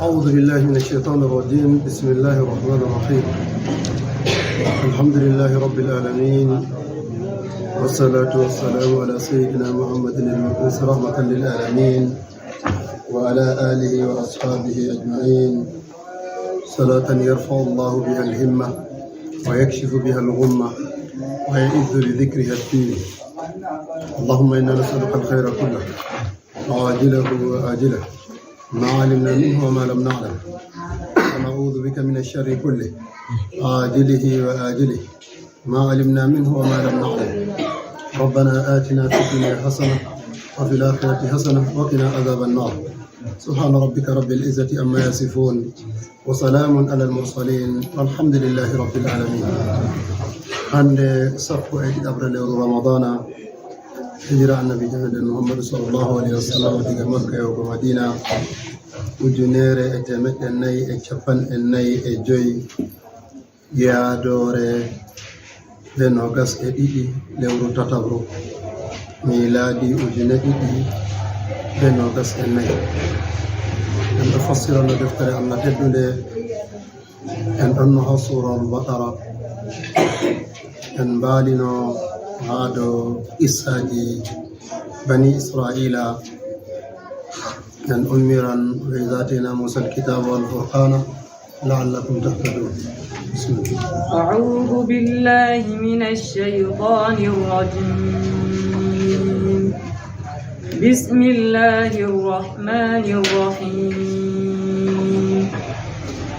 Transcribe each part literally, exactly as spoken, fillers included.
أعوذ بالله من الشيطان الرجيم. بسم الله الرحمن الرحيم. الحمد لله رب العالمين، والصلاة والسلام على سيدنا محمد المبعوث رحمة للعالمين، وعلى آله وأصحابه أجمعين. صلاة يرفع الله بها الهمة، ويكشف بها الغمة، ويعز بذكرها الدين. اللهم إنا نسألك الخير كله، عاجله وآجله، ما علمنا منه وما لم نعلم، ونعوذ بك من الشر كله، عاجله وآجله، ما علمنا منه وما لم نعلم. ربنا آتنا في الدنيا حسنة، وفي الآخرة حسنة، وقنا عذاب النار. سبحان ربك رب العزة عما يصفون، وسلام على المرسلين، والحمد لله رب العالمين. Hannde sappo e ɗiɗaɓre lewru Ramadana, hijira Annabi Muhammadu sallallahu alaihi wasallam diga Makka yahugo Madina, ujunere e temeɗɗe nayi e capanɗe nayi e joyi, yaadoore be nogas e ɗiɗi lewru tataɓru, miilaadi ujune ɗiɗi be nogas e nayi. En ɗo fassirano deftere Allah teddunde. En ɗonno haa Suura Al-Baqara. En mbaalino haa dow qissaaji Bani Isra'iila. En ummiran, وإذ آتينا موسى الكتاب والفرقان لعلكم تهتدون. بسم الله. أعوذ بالله من الشيطان الرجيم. بسم الله الرحمن الرحيم.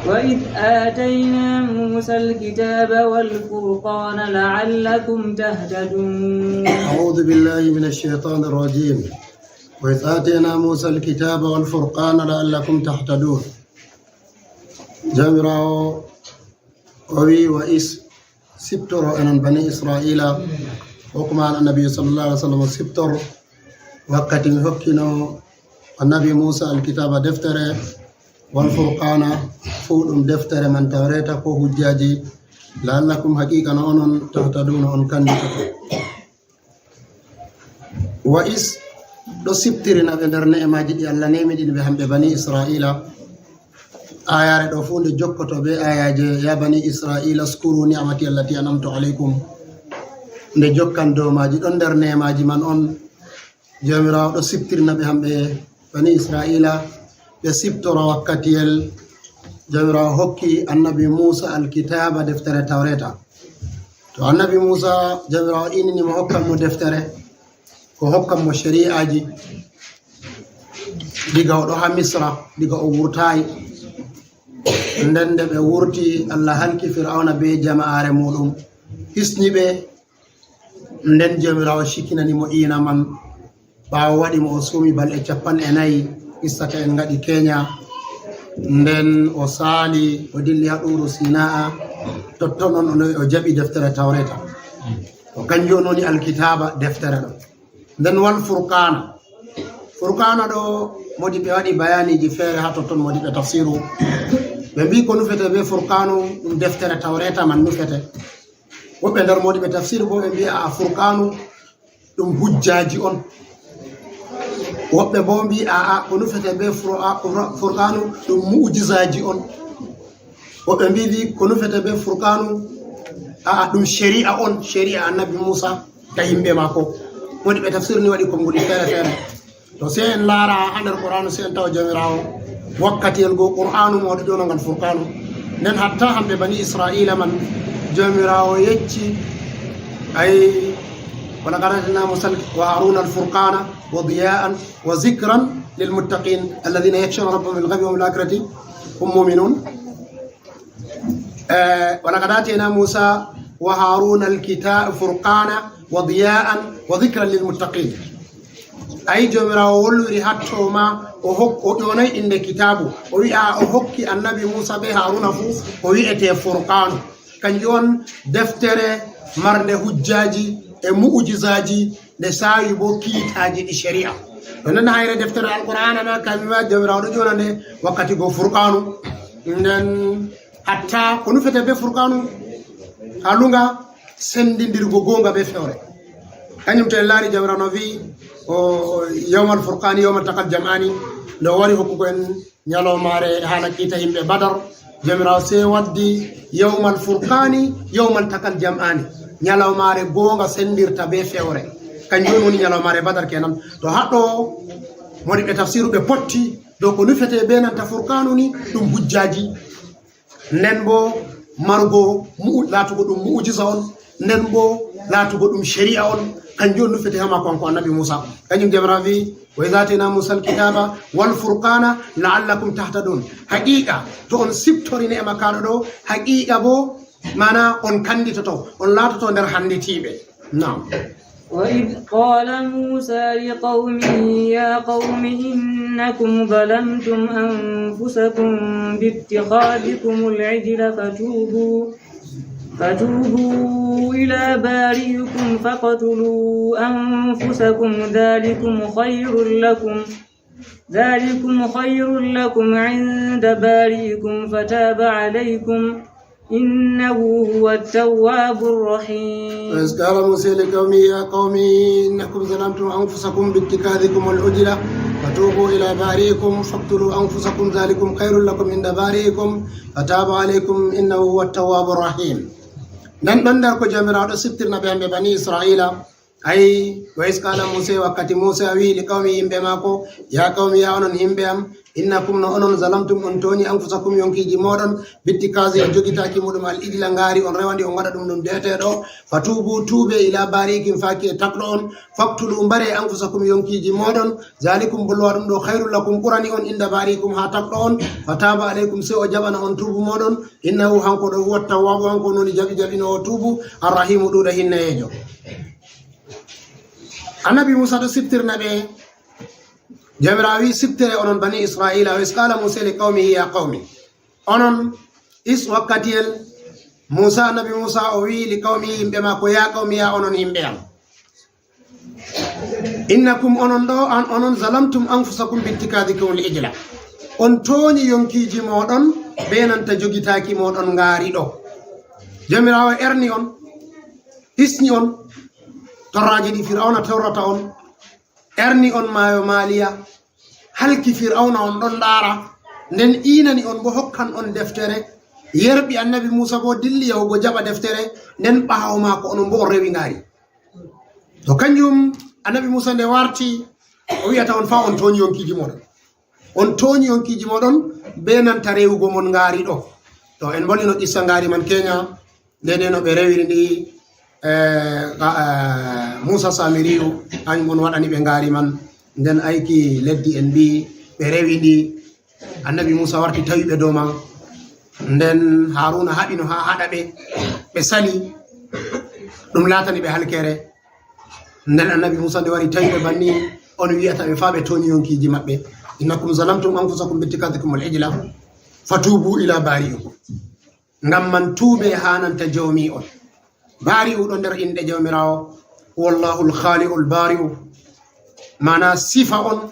وإذ آتينا موسى الكتاب والفرقان لعلكم تهتدون. أعوذ بالله من الشيطان الرجيم. وإذ آتينا موسى الكتاب والفرقان لعلكم تهتدون. Jawmiraawo o wi, wa is, siptoro enen Bani Isra'iila, ko kuma an Annabi sallallahu alaihi wasallam siptor, wakkati mi hokkino Annabi Muusa Alkitaaba, deftere, wal Furqaana, fuu ɗum deftere man, Tawreeta ko hujjaaji, la'allakum, haqiiqa no onon, tahtaduuna, on kannditoto. Wa is ɗo siptirina ɓe nder ne'emaaji ɗi Allah neemiɗini ɓe hamɓe Bani Isra'iila. Aayaare ɗo fuu nde jokkoto bee aayaaje, ya Bani Isra'iila, uskuru ni'amati allati an'amtu alaykum. Nde jokkan dow maaji, ɗon nder ne'emaaji man on. Jawmiraawo ɗo siptirina ɓe hamɓe Bani Isra'iila, ɓe siptora wakkatiyel Jawmiraawo hokki Annabi Muusa Alkitaaba, deftere Tawreeta. To Annabi Muusa, Jawmiraawo inini mo, hokkan mo deftere, ko hokkan mo shari'aaji, diga o ɗo haa Misra, diga o wurtaay. Nden nde ɓe wurti, Allah halki Fir'awna bee jama'aare muuɗum, hisni ɓe. Nden Jawmiraawo cikinani mo iina man. Ɓaawo waɗi mo o suumi balɗe cappanɗe nayi, qissa ka en ngaɗi Keenya. Nden o saali, o dilli haa Ɗuuru Sinaa, totton on o, o jaɓi deftere Tawreeta. To kanjum on woni Alkitaaba, deftere ɗo. Nden wal Furqaana. Furqaana ɗo, moodi ɓe waɗi bayaaniiji feere haa totton, moodi ɓe tafsiru. Ɓe mbi'i ko nufete bee Furqaanu, ɗum deftere Tawreeta man nufete. Woɓɓe nder moodi ɓe tafsiru boo ɓe mbi'a a Furqaanu ɗum hujjaaji on. Woɓɓe boo mbi'i a'a, ko nufete bee Fur-, a-, Fur-, Furqaanu ɗum mu'jizaaji on. Woɓɓe mbi'i ko nufete bee Furqaanu, a'a, ɗum shari'a on, shari'a Annabi Muusa ka yimɓe maako. Moodi ɓe tafsiru ni waɗi konguɗi feere feere. To sey en laara haa nder Qur'aanu, sey en tawa Jawmiraawo wakkatiyel go Qur'aanu mo o ɗo ƴoona ngal Furqaanu. Nden hatta hamɓe Bani Isra'iila man, Jawmiraawo yecci, ay, ولقد آتينا موسى وهارون الفرقان وضياء وذكرا للمتقين الذين يخشون ربهم بالغيب وهم بالآخرة هم مؤمنون. Eh, ولقد آتينا موسى وهارون الكتاب فرقانا وضياء وذكرا للمتقين. Ay, Jawmiraawo wolwiri hatto ma, o hok-, o ƴoonay innde kitaabu. O wi'a o hokki Annabi Muusa bee Haaruuna fuu, o wi'ete Furqaanu. Kanjum on deftere marnde hujjaaji e mu'jizaaji, nde saawi boo kiitaaji ɗi shari'a. To nden hayre deftere Alqur'aana na, kamma Jawmiraawo ɗo ƴoona nde wakkati go Furqaanu. Nden hatta ko nufete bee Furqaanu, haa luŋga, sendindirgo goonga bee fewre. Kañum to en laari, Jawmiraawo no wi'i, o, o, yawmal furqaani, yawmal taqal jam'aani, nde o wari hokkugo en ñalawmaare haala kiita yimɓe Badar, Jawmiraawo sey waddi yawmal furqaani, yawmal taqal jam'aani, ñalawmaare goonga senndirta bee fewre. Kanjum woni ñalawmaare Badar kenan. To haɗɗo woni ɓe tafsiru ɓe potti dow ko nufete bee nanta furqaanu ni, ɗum hujjaaji. Nden boo marugo mu'u-, laatugo ɗum mu'ujiza on, nden boo laatugo ɗum shari'a on, kanjum on nufete haa maako, kanko Annabi Muusa. Kanjum Jawmiraawo wi'i, "Wa iz aatayna Muusa al-kitaaba wal furqaana la'allakum tahtadun." Haqiiqa, to on siftori ne'ima kaaɗo ɗo, haqiiqa boo, maana on kannditoto, on laatoto nder hannditiiɓe. Naam. وإذ قال موسى لقومه يا قوم إنكم ظلمتم أنفسكم باتخاذكم العجل فتوبوا، فتوبوا إلى بارئكم فاقتلوا أنفسكم ذلكم خير لكم، ذلكم خير لكم عند بارئكم فتاب عليكم، إنه هو التواب الرحيم. وإذ قال موسى لقومه يا قوم إنكم ظلمتم أنفسكم باتخاذكم العجل فتوبوا إلى بارئكم فاقتلوا أنفسكم ذلكم خير لكم عند بارئكم فتاب عليكم إنه هو التواب الرحيم. Nden ɗon nder ko Jawmiraawo ɗo siftirna ɓe, hamɓe Bani Isra'iila, Ay, wa iz qala Muusa, wakkati Muusa wi'i li qawmi, yimɓe maako, "Ya qawmi, ya onon yimɓe am, innakum, no onon, zalamtum, on tooñi, anfusakum, yonkiiji mooɗon, bittikaazi, e jogitaaki muuɗum, al ijla, ngaari, on rewandi, on waɗa ɗum ɗum deeteeɗo. Fatuubu, tuube, ila baariikum, faaki e tagɗo on. Faktulu, mbare, anfusakum, yonkiiji mooɗon. Zaalikum, bolwa ɗum ɗo, khayrul lakum, ɓurani on, inda baariikum, haa tagɗo on. Fataaba alaykum, sey o jaɓana on tuubu mooɗon. Innahu, hanko ɗo, huwa tawwaabu, hanko woni jaɓi jaɓinoowo tuubu, arrahiimu, ɗuuɗa hinnayeejo." Annabi Muusa ɗo siftirna ɓe, Jawmiraawo wi'i, "Siftere onon Bani Isra'iila, wa iz qala Muusa li qawmihi ya qawmi." Onon is wakkatiyel Muusa, Annabi Muusa o wi'i li qawmihi, yimɓe maako, "Ya qawmi, ya onon yimɓe am. Innakum, onon ɗo, an, onon zalamtum anfusakum bittikadikum al ijla." On tooñi yonkiiji mooɗon be nanta jogitaaki mooɗon ngaari ɗo. Jawmiraawo erni on, hisni on, torraaji ɗi Fir'awna torrata on, erni on maayo Maaliya, halki Fir'awna on ɗon ndaara, nden iinani on bo hokkan on deftere, yerɓi Annabi Muusa bo dilli yahugo jaɓa deftere, nden ɓaawo maako onon bo on rewi ngaari. To kanjum Annabi Muusa nde warti, o wi'ata on fa on tooñi yonkiiji mooɗon. On tooñi yonkiiji mooɗon be nanta rewugo mon ngaari ɗo. To en mbolino qissa ngaari man keenya, Nden no ɓe rewiri ndi, eh, ka-, eh, Muusa Saamiriyu, hanyum on waɗani ɓe ngaari man. Nden ayki leddi en mbi'i ɓe rewi ndi. Annabi Muusa warti tawi ɓe dow man. Nden Haaruuna haɓi no haa haɗa ɓe, ɓe sali. Ɗum laatani ɓe halkere. Nden Annabi Muusa nde wari tawi ɓe banni, on wi'ata ɓe faa ɓe tooñi yonkiiji maɓɓe. "Innakum zalamtum anfusakum bittikadikum al ijla. Fatuubu ila baari'ikum." Ngam man tuube haananta Joomi on. Baari'u ɗo nder inɗe Jawmiraawo, "Wallahul Khaaliqul Baari'u." Maana sifa on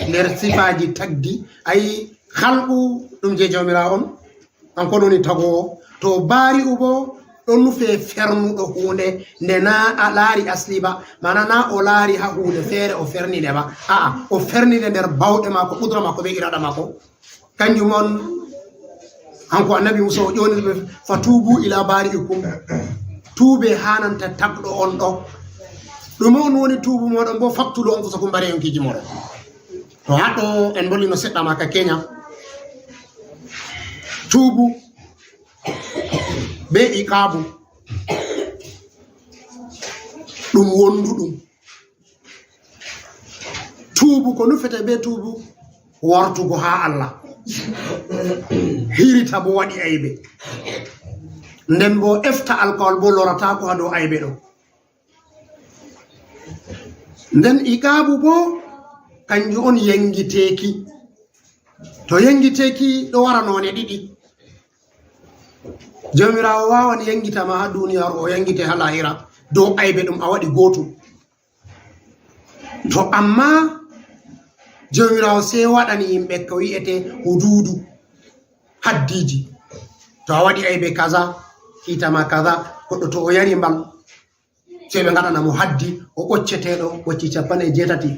nder sifaaji tagdi. Ayi, khalqu ɗum je Jawmiraawo on, kanko woni tagoowo. To baari'u bo ɗo nufe fernuɗo huunde nde na a laari asli ba, maana na o laari haa huunde feere o ferni nde ba. A'a, o ferni nde nder bawɗe maako, qudra maako be iraada maako. Kanjum on, hanko Annabi Muusa o ƴooniri ɓe, "Fatuubu ila baari'ikum." Tuube haananta tagɗo on ɗo. Ɗume on woni tuubu mooɗon bo? "Faktulu anfusakum," mbare yonkiiji mooɗon. To haɗɗo en mbolino seɗɗa maaka keenya. Tuubu be iqaabu. Ɗum wonduɗum. Tuubu, ko nufete be tuubu, wartugo haa Allah. Hirita bo waɗi aybe. Nden bo efta alkawal bo lorataako haa dow aybe ɗo. Nden iqaabu bo, kanjum on yengiteeki. To yengiteeki ɗo wara noone ɗiɗi. Jawmiraawo waawan yengita ma haa duniyaaru, o yengite haa laahira. Dow aybe ɗum a waɗi gootum. To amma Jawmiraawo sey waɗani yimɓe ko wi'ete huduudu, haddiiji. To a waɗi aybe kaza, kiita ma kaza, goɗɗo to o yari mbal, Sey ɓe ngaɗana mo haddi, o ɓocceteeɗo ɓocci capanɗe jeetati.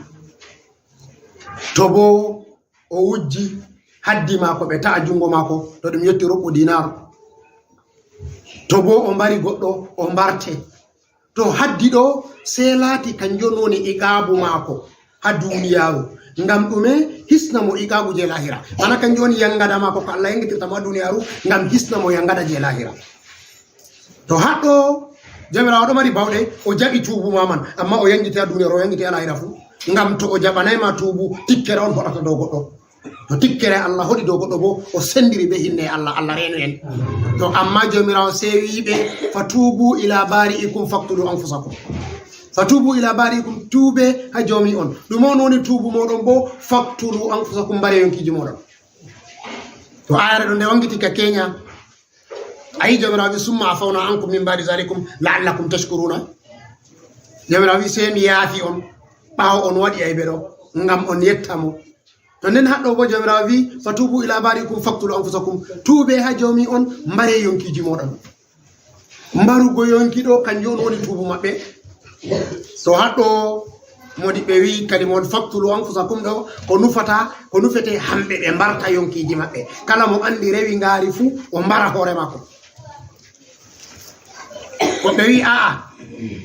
To boo o wujji haddi maako, ɓe ta'a junngo maako, to ɗum yotti rubu dinar. To boo o mbari goɗɗo, o mbarte. To haddi ɗo, sey laati kanjum woni iqaabu maako haa duniyaaru, ngam ɗume? Hisna mo iqaabu jey laahira. Mana kanjum woni yangada maako ko Allah yangitirta mo haa duniyaaru, ngam hisna mo yangada jey laahira. To haɗɗo, Jawmiraawo ɗo mari bawɗe, o jaɓi tuubu ma man, ammaa o yangiti haa duniyaaru, o yangiti haa laahira fuu. Ngam to o jaɓanaay ma tuubu, tikkere on hoɗata dow goɗɗo. To tikkere Allah hoɗi dow goɗɗo boo, o senndiri bee inne Allah, Allah reenu en. To ammaa Jawmiraawo sey wi'i ɓe, "Fatuubu ila baari'ikum faqtulu anfusakum." "Fatuubu ila baari'ikum," tuube haa joomi on. Ɗume on woni tuubu mooɗon boo? "Faqtulu anfusakum," mbare yonkiiji mooɗon. To ayare ɗo nde wangiti ka Kenya, a yi Jawmiraawo wi'i, "Summa afawna ankum min baadi zalikum la'allakum tashkuruna." Jawmiraawo wi'i, "Sey mi yaafi on, ɓaawo on waɗi aybe ɗo, ngam on yetta mo." To nden haɗɗo boo Jawmiraawo wi'i, "Fatuubu ila baari'ikum faqtulu anfusakum." Tuube haa joomi on, mbare yonkiiji mooɗon. Mbarugo yonki ɗo, kanjum on woni tuubu maɓɓe. To haɗɗo, moodi ɓe wi'i kalima on, "Faqtulu anfusakum" ɗo, ko nufata, ko nufete hamɓe ɓe mbarta yonkiiji maɓɓe. Kala mo anndi rewi ngaari fuu, o mbara hoore maako. Woɓɓe wi'i, "A'a,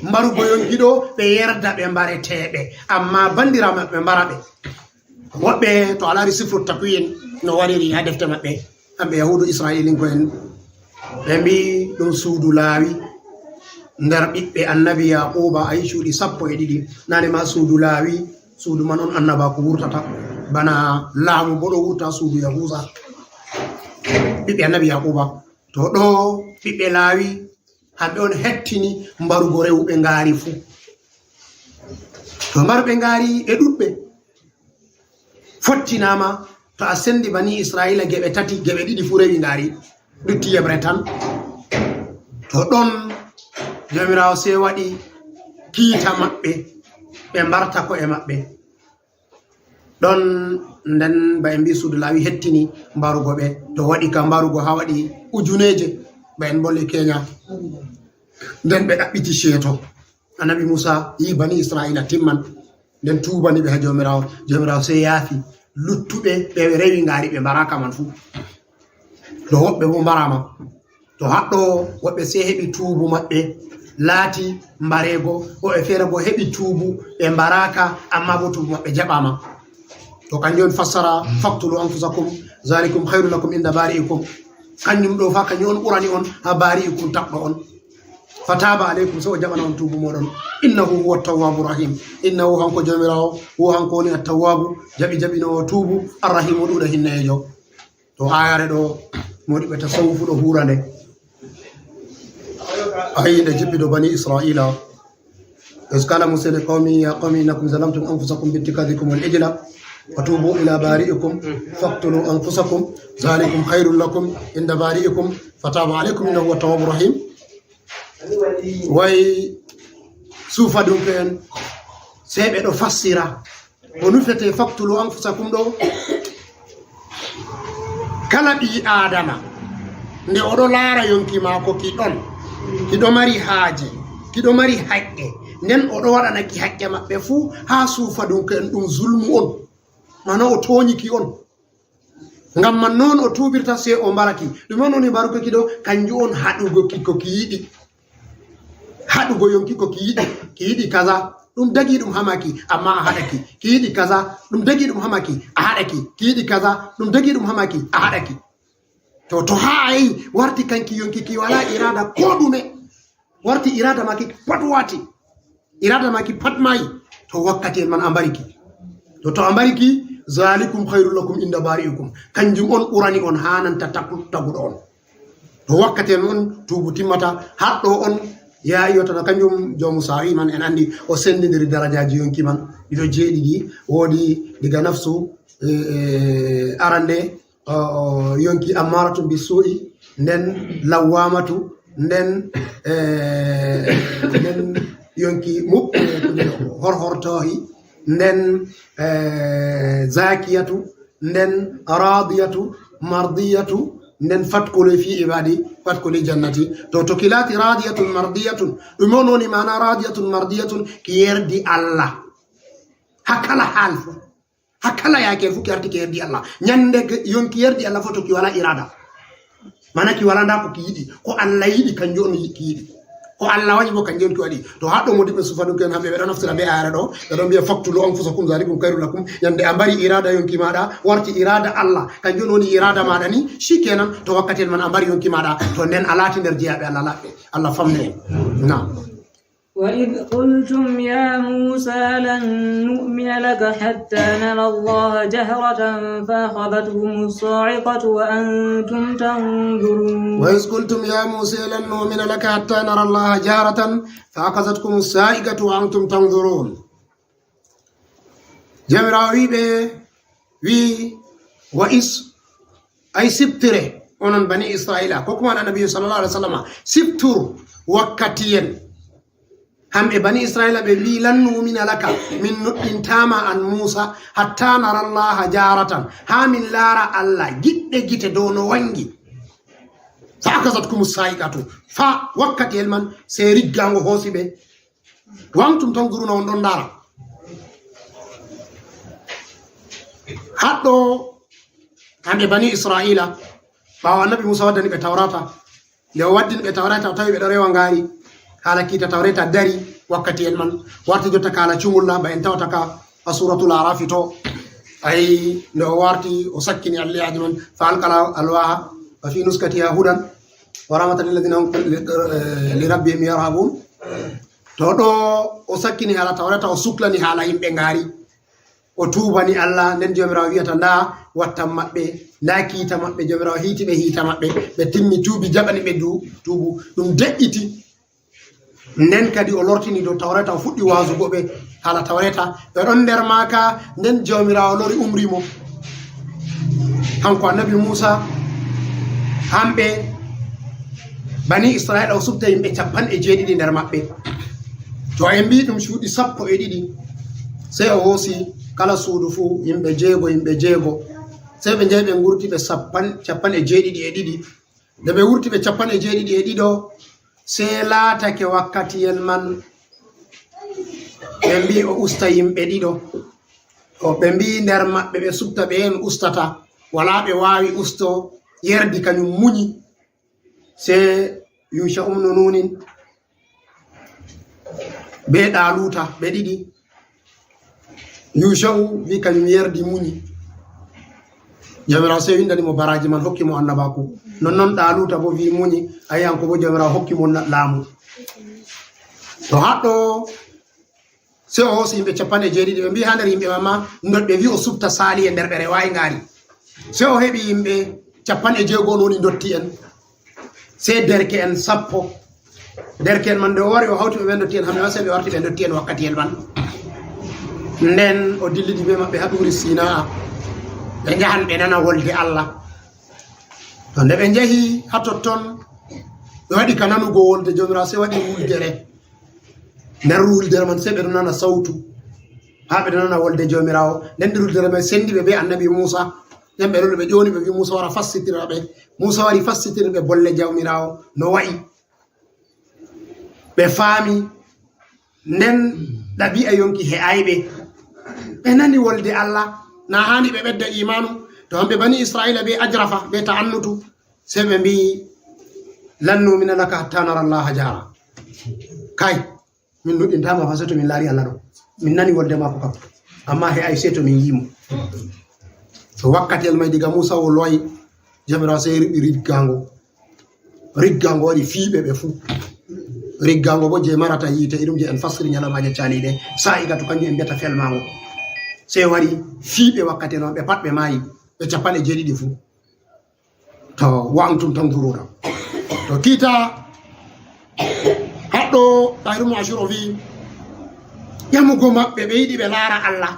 mbarugo yonki ɗo, ɓe yerda ɓe mbareteeɓe, ammaa banndiraaɓe maɓɓe mbara ɓe." Woɓɓe, to a laari sifru takwiin no wariri haa defte maɓɓe, hamɓe Yahuudu Isra'iilinko'en, ɓe mbi'i ɗum suudu Laawi. Nder ɓiɓɓe annabi Yaquuba, a yi cuuɗi sappo e ɗiɗi. Naane ma suudu Laawi, suudu man on annabaaku wurtata. Bana laamu boo ɗo wurta suudu Yahuuza. Ɓiɓɓe annabi Yaquuba. To ɗo ɓiɓɓe Laawi, hamɓe on hettini mbarugo rewɓe ngaari fuu. To mbaruɓe ngaari ɓe ɗuuɗɓe. Fottinaama, to a senndi bani Isra'iila geɓe tati, geɓe ɗiɗi fuu rewi ngaari, lutti yeɓre tan. To ɗon Jawmiraawo sey waɗi kiita maɓɓe, ɓe mbarta ko'e maɓɓe. Ɗon nden ba en mbi'i suudu Laawi hettini mbarugo ɓe, to waɗi ka mbarugo haa waɗi ujuneeje, ba en mbolli Kenya. Nden ɓe ɗaɓɓiti ceeto. Annabi Muusa yi'i bani Isra'iila timman. Nden tuubani ɓe haa Jawmiraawo. Jawmiraawo sey yaafi luttuɓe ɓe rewi ngaari ɓe mbaraaka man fuu. To woɓɓe boo mbaraama. To haɗɗo woɓɓe sey heɓi tuubu maɓɓe laati mbareego, woɓɓe feere boo heɓi tuubu ɓe mbaraaka, ammaa boo tuubu maɓɓe jaɓaama. To kanjum on fassara, "Faqtulu anfusakum, zalikum khayru lakum inda bari'ikum." Kanjum ɗo fa, kanjum on ɓurani on haa bari'ikum, tagɗo on. "Fataaba alaykum," sey o jaɓana on tuubu mooɗon. "Innahu huwa tawwaabu rahim." Innahu, hanko Jawmiraawo, huwa, hanko woni at-tawwaabu, jaɓi jaɓinoowo tuubu, ar-rahimu, ɗuuɗa hinneejo. To ayare ɗo, moodiɓɓe tasawufu ɗo huura nde. A yi nde jippi dow bani Isra'iila. "Iz qala Musa li qawmihi ya qawmi innakum zalamtum anfusakum bi ittikhadhikum al-ijla fatubu ila bari'ikum faqtulu anfusakum zalikum khayrun lakum inda bari'ikum fataba alaykum innahu huwa tawwabur rahim." Way suufadunke'en, sey ɓe ɗo fassira ko nufete "faqtulu anfusakum" ɗo. Kala ɓii Aadama, nde o ɗo laara yonki maako ki ɗon, ki ɗo mari haaje, ki ɗo mari haqqe, nden o ɗo waɗana ki haqqe maɓɓe fuu, haa suufadunke'en, ɗum zulmu on. Mana o tooñi ki on. Ngam man non o tuubirta, sey o mbara ki. Ɗume on woni mbarugo ki ɗo? Kanjum on haɗugo ki ko ki yiɗi. Haɗugo yonki ko ki yiɗi. Ki yiɗi kaza, ɗum dagi ɗum haa maaki, amma a haɗa ki. Ki yiɗi kaza, ɗum dagi ɗum haa maaki, a haɗa ki. Ki yiɗi kaza, ɗum dagi ɗum haa maaki, a haɗa ki. To, to haa a yi warti kanki yonki ki walaa iraada koo ɗume. Warti iraada maaki pat wati. Iraada maaki pat maayi. To wakkati en man a mbari ki. To, to a mbari ki, "Zalikum khayrun lakum inda bari'ikum." Kanjum on ɓurani on haa nanta tagu-, taguɗo on. To wakkati en on tuubu timmata, haɗɗo on ya yotana kanjum joomu saa'i man en anndi o senndindiri darajaaji yonki man. Ɗiɗo jeeɗiɗi, woodi diga nafsu, eh, eh, arande, o, o, yonki ammaratu bi su'i, nden lawwamatu, nden, eh, nden yonki muɓɓe, eh, horhortoohi, nden, eh, zakiyatu, nden radiyatu, mardiyatu, Nden, "Fadkhuli fi ibadi, fadkhuli jannati." To, to ki laati radiyatun mardiyatun, ɗum on woni maana radiyatun mardiyatun, ki yerdi Allah. Ha kala hal fu, ha kala yaake fu, ki arti ki yerdi Allah. Ñande ke-, yonki yerdi Allah fof to ki wala irada. Mana ki wala nda ko ki yiɗi. Ko Allah yiɗi, kanjum on yi-, ki yiɗi. Ko Allah waɗi bo, kanjum on ki waɗi. To haɗɗo modiɓɓe sufa ɗum ken hamɓe, ɓe ɗon naftira be ayara ɗo, ɓe ɗon mbiya, "Faqtulu anfusakum, zalikum khairul lakum." Ñande a mbari irada yonki maɗa, warti irada Allah, kanjum on woni irada maɗa ni, shikenan, to wakkati en man a mbari yonki maɗa, to nden a laati nder jeyaaɓe Allah laɓɓe. Allah famne en. Naam. وإذ قلتم يا موسى لن نؤمن لك حتى نرى الله جهرة فأخذتكم الصاعقة وأنتم تنظرون. وإذ قلتم يا موسى لن نؤمن لك حتى نرى الله جهرة فأخذتكم الصاعقة وأنتم تنظرون. Jawmiraawo wi'i ɓe, wi'i, "Wa is, ay siftire, onon bani Israila, ko kuma annabi sallallahu alaihi wasallam, siftur wakkatiyen." Hamɓe bani Israila ɓe mbi'i, "Lan nu'mina laka, min nuɗɗintaama an Musa, hatta nara Allaha jaharatan, haa min laara Allah giɗɗe gite dow no wangi." Fa akhazatkumu sa'iqatu, fa wakkatiyel man, sey riggaango hoosi ɓe. Wa antum tanzuruna, on ɗon ndaara. Haɗɗo, hamɓe bani Israila, ɓaawo annabi Musa waddani ɓe Tawrata, nde o waddini ɓe Tawrata, o tawi ɓe ɗo rewa ngaari, haala kiita Tawreta dari wakkatiyel man, warti jotta ka haala cumulla, ba en tawata ka ha Suratul Arafi to. Ay, nde o warti, o sakkini alliyaaji man, fa alqal alwaha, wa fi nuskatiha hudan, wa rahmatan lilladhina hum li, eh, li rabbihim yarhabun. To ɗo o sakkini haala Tawreta, o suklani haala yimɓe ngaari. O tuubani Allah, nden Jawmiraawo wi'ata, "Ndaa wattam maɓɓe, ndaa kiita maɓɓe." Jawmiraawo hiiti ɓe hiita maɓɓe, ɓe timmi tuubi, jaɓani ɓe du-, tuubu. Ɗum de'iti. Nden kadi o lortini dow Tawreta, o fuɗɗi waazugo ɓe haala Tawreta. Ɓe ɗon nder maaka, nden Jawmiraawo lori umri mo. Kanko annabi Muusa, hamɓe bani Isra'iila, o subta yimɓe cappanɗe jeeɗiɗi nder maɓɓe. To en mbii ɗum cuuɗi sappo e ɗiɗi, sey o hoosi kala suudu fuu yimɓe jeego, yimɓe jeego. Sey ɓe njahi ɓe ngurti ɓe sappan-, cappanɗe jeeɗiɗi e ɗiɗi. Nde ɓe wurti ɓe cappanɗe jeeɗiɗi e ɗiɗo, sey laatake wakkatiyel man ɓe mbii o usta yimɓe ɗiɗo. O, ɓe mbii nder maɓɓe ɓe subta ɓe en ustata, walaa ɓe waawi usto, yerdi kanyum munyi. Sey Yusha umnu Nunin be Ɗaaluuta, ɓe ɗiɗi. Yusha'u wi kanyum yerdi munyi. Jawmiraawo sey windani mo baraaji man, hokki mo annabaaku. Nonnon Ɗaaluuta bo wi munyi, ayi hanko bo Jawmiraawo hokki mo na-, laamu. To haɗɗo, sey o hoosi yimɓe cappanɗe jeeɗiɗi, ɓe mbii haa nder yimɓe man ma, ndoɗ-, ɓe wi o subta saali'en nder ɓe rewaayi ngaari. Sey o heɓi yimɓe cappanɗe jeego on woni ndotti'en. Sey derke'en sappo. Derke'en man nde o wari o hawti ɓe ɓe ndotti'en, hamɓe ma sey ɓe warti ɓe ndotti'en wakkatiyel man. Nden o dillidi bee maɓɓe haa Tuuri Sinaa. Ɓe njahan ɓe nana wolde Allah. To nde ɓe njahi haa totton, ɓe waɗi ka nanugo wolde Jawmiraawo, sey waɗi wuldere. Nder wuldere man sey ɓe ɗon nana sawtu. Haa ɓe ɗon nana wolde Jawmiraawo. Nden nder wuldere man sendi ɓe bee annabi Muusa. Nden ɓe lorni ɓe ƴooni ɓe wi Muusa wara fassitira ɓe. Muusa wari fassitiri ɓe bolle Jawmiraawo no wa'i. Ɓe faami. Nden ɗabi'a yonki he'aay ɓe. Ɓe nani wolde Allah. Na haani ɓe ɓedda iimaanu. To hamɓe bani Isra'iila bee ajrafa, bee ta'annutu. Sey ɓe mbii, "Lan nu'mina laka hatta nara Allaha jahra." Kay, min nuɗɗintaama fa sey to min laari Allah ɗo. Min nani wolde maako kam. Ammaa he'aay sey to min yi'i mo. To wakkatiyel may diga Muusa o loyi, Jawmiraawo sey riɓi riggaango. Riggaango waɗi fiiɓe ɓe fuu. Riggaango boo jey marata yiite, irum jey en fasiri ñalawmaaje caaliiɗe. Saa'i ka to kanjum en mbiyata felmaango. Sey waɗi fiiɓe wakkatiyel man, ɓe pat ɓe maayi, ɓe cappanɗe jeeɗiɗi fuu. To, wa antum tanzuruna. To kiita haɗɗo Ɗahiru Mashur o wi'i, ƴamugo maɓɓe, ɓe yiɗi ɓe laara Allah.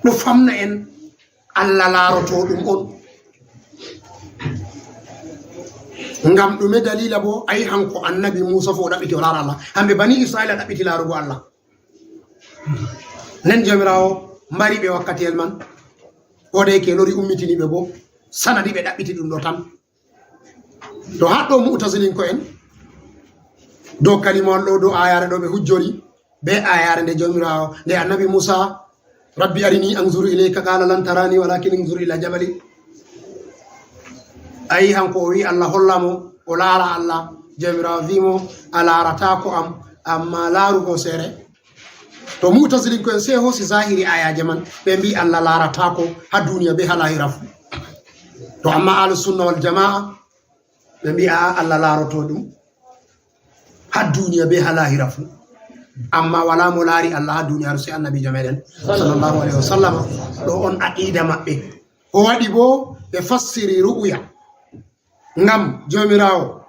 Ɗo famna en Allah laarotooɗum on. Ngam ɗume daliila boo? Ayi, hanko annabi Muusa fuu o ɗaɓɓiti o laara Allah. Hamɓe bani Isra'iila ɗaɓɓiti laarugo Allah. Nden Jawmiraawo mbari ɓe wakkatiyel man. Ko da yake lori ummitini ɓe boo. Sanadi ɓe ɗaɓɓiti ɗum ɗo tan. To haɗɗo mu'tazilinko en, dow kalimawol ɗo, dow ayaare ɗo ɓe hujjori, be ayaare nde Joomiraawo, nde Annabi Muusa, "Rabbi arini anzur ilayka, qala lan tarani walakin inzur ila jabali." Ayi, hanko o wi Allah holla mo, o laara Allah. Joomiraawo wi mo, "A laarataako am, amma laaru hooseere." To mu'tazilinko en sey hoosi zahiri ayaje man, ɓe mbi Allah laarataako ha duniya be ha lahira fu. To amma Ahlus Sunna wal Jamaa, ɓe mbi, "A'a, Allah laaroto ɗum ha duniya be ha lahira fu." Amma wala mo laari Allah ha duniyaru sey Annabiijo meɗen, sallallahu alaihi wasallam. Ɗo on aqida maɓɓe. Ko waɗi bo ɓe fassiri ru'ya. Ngam Joomiraawo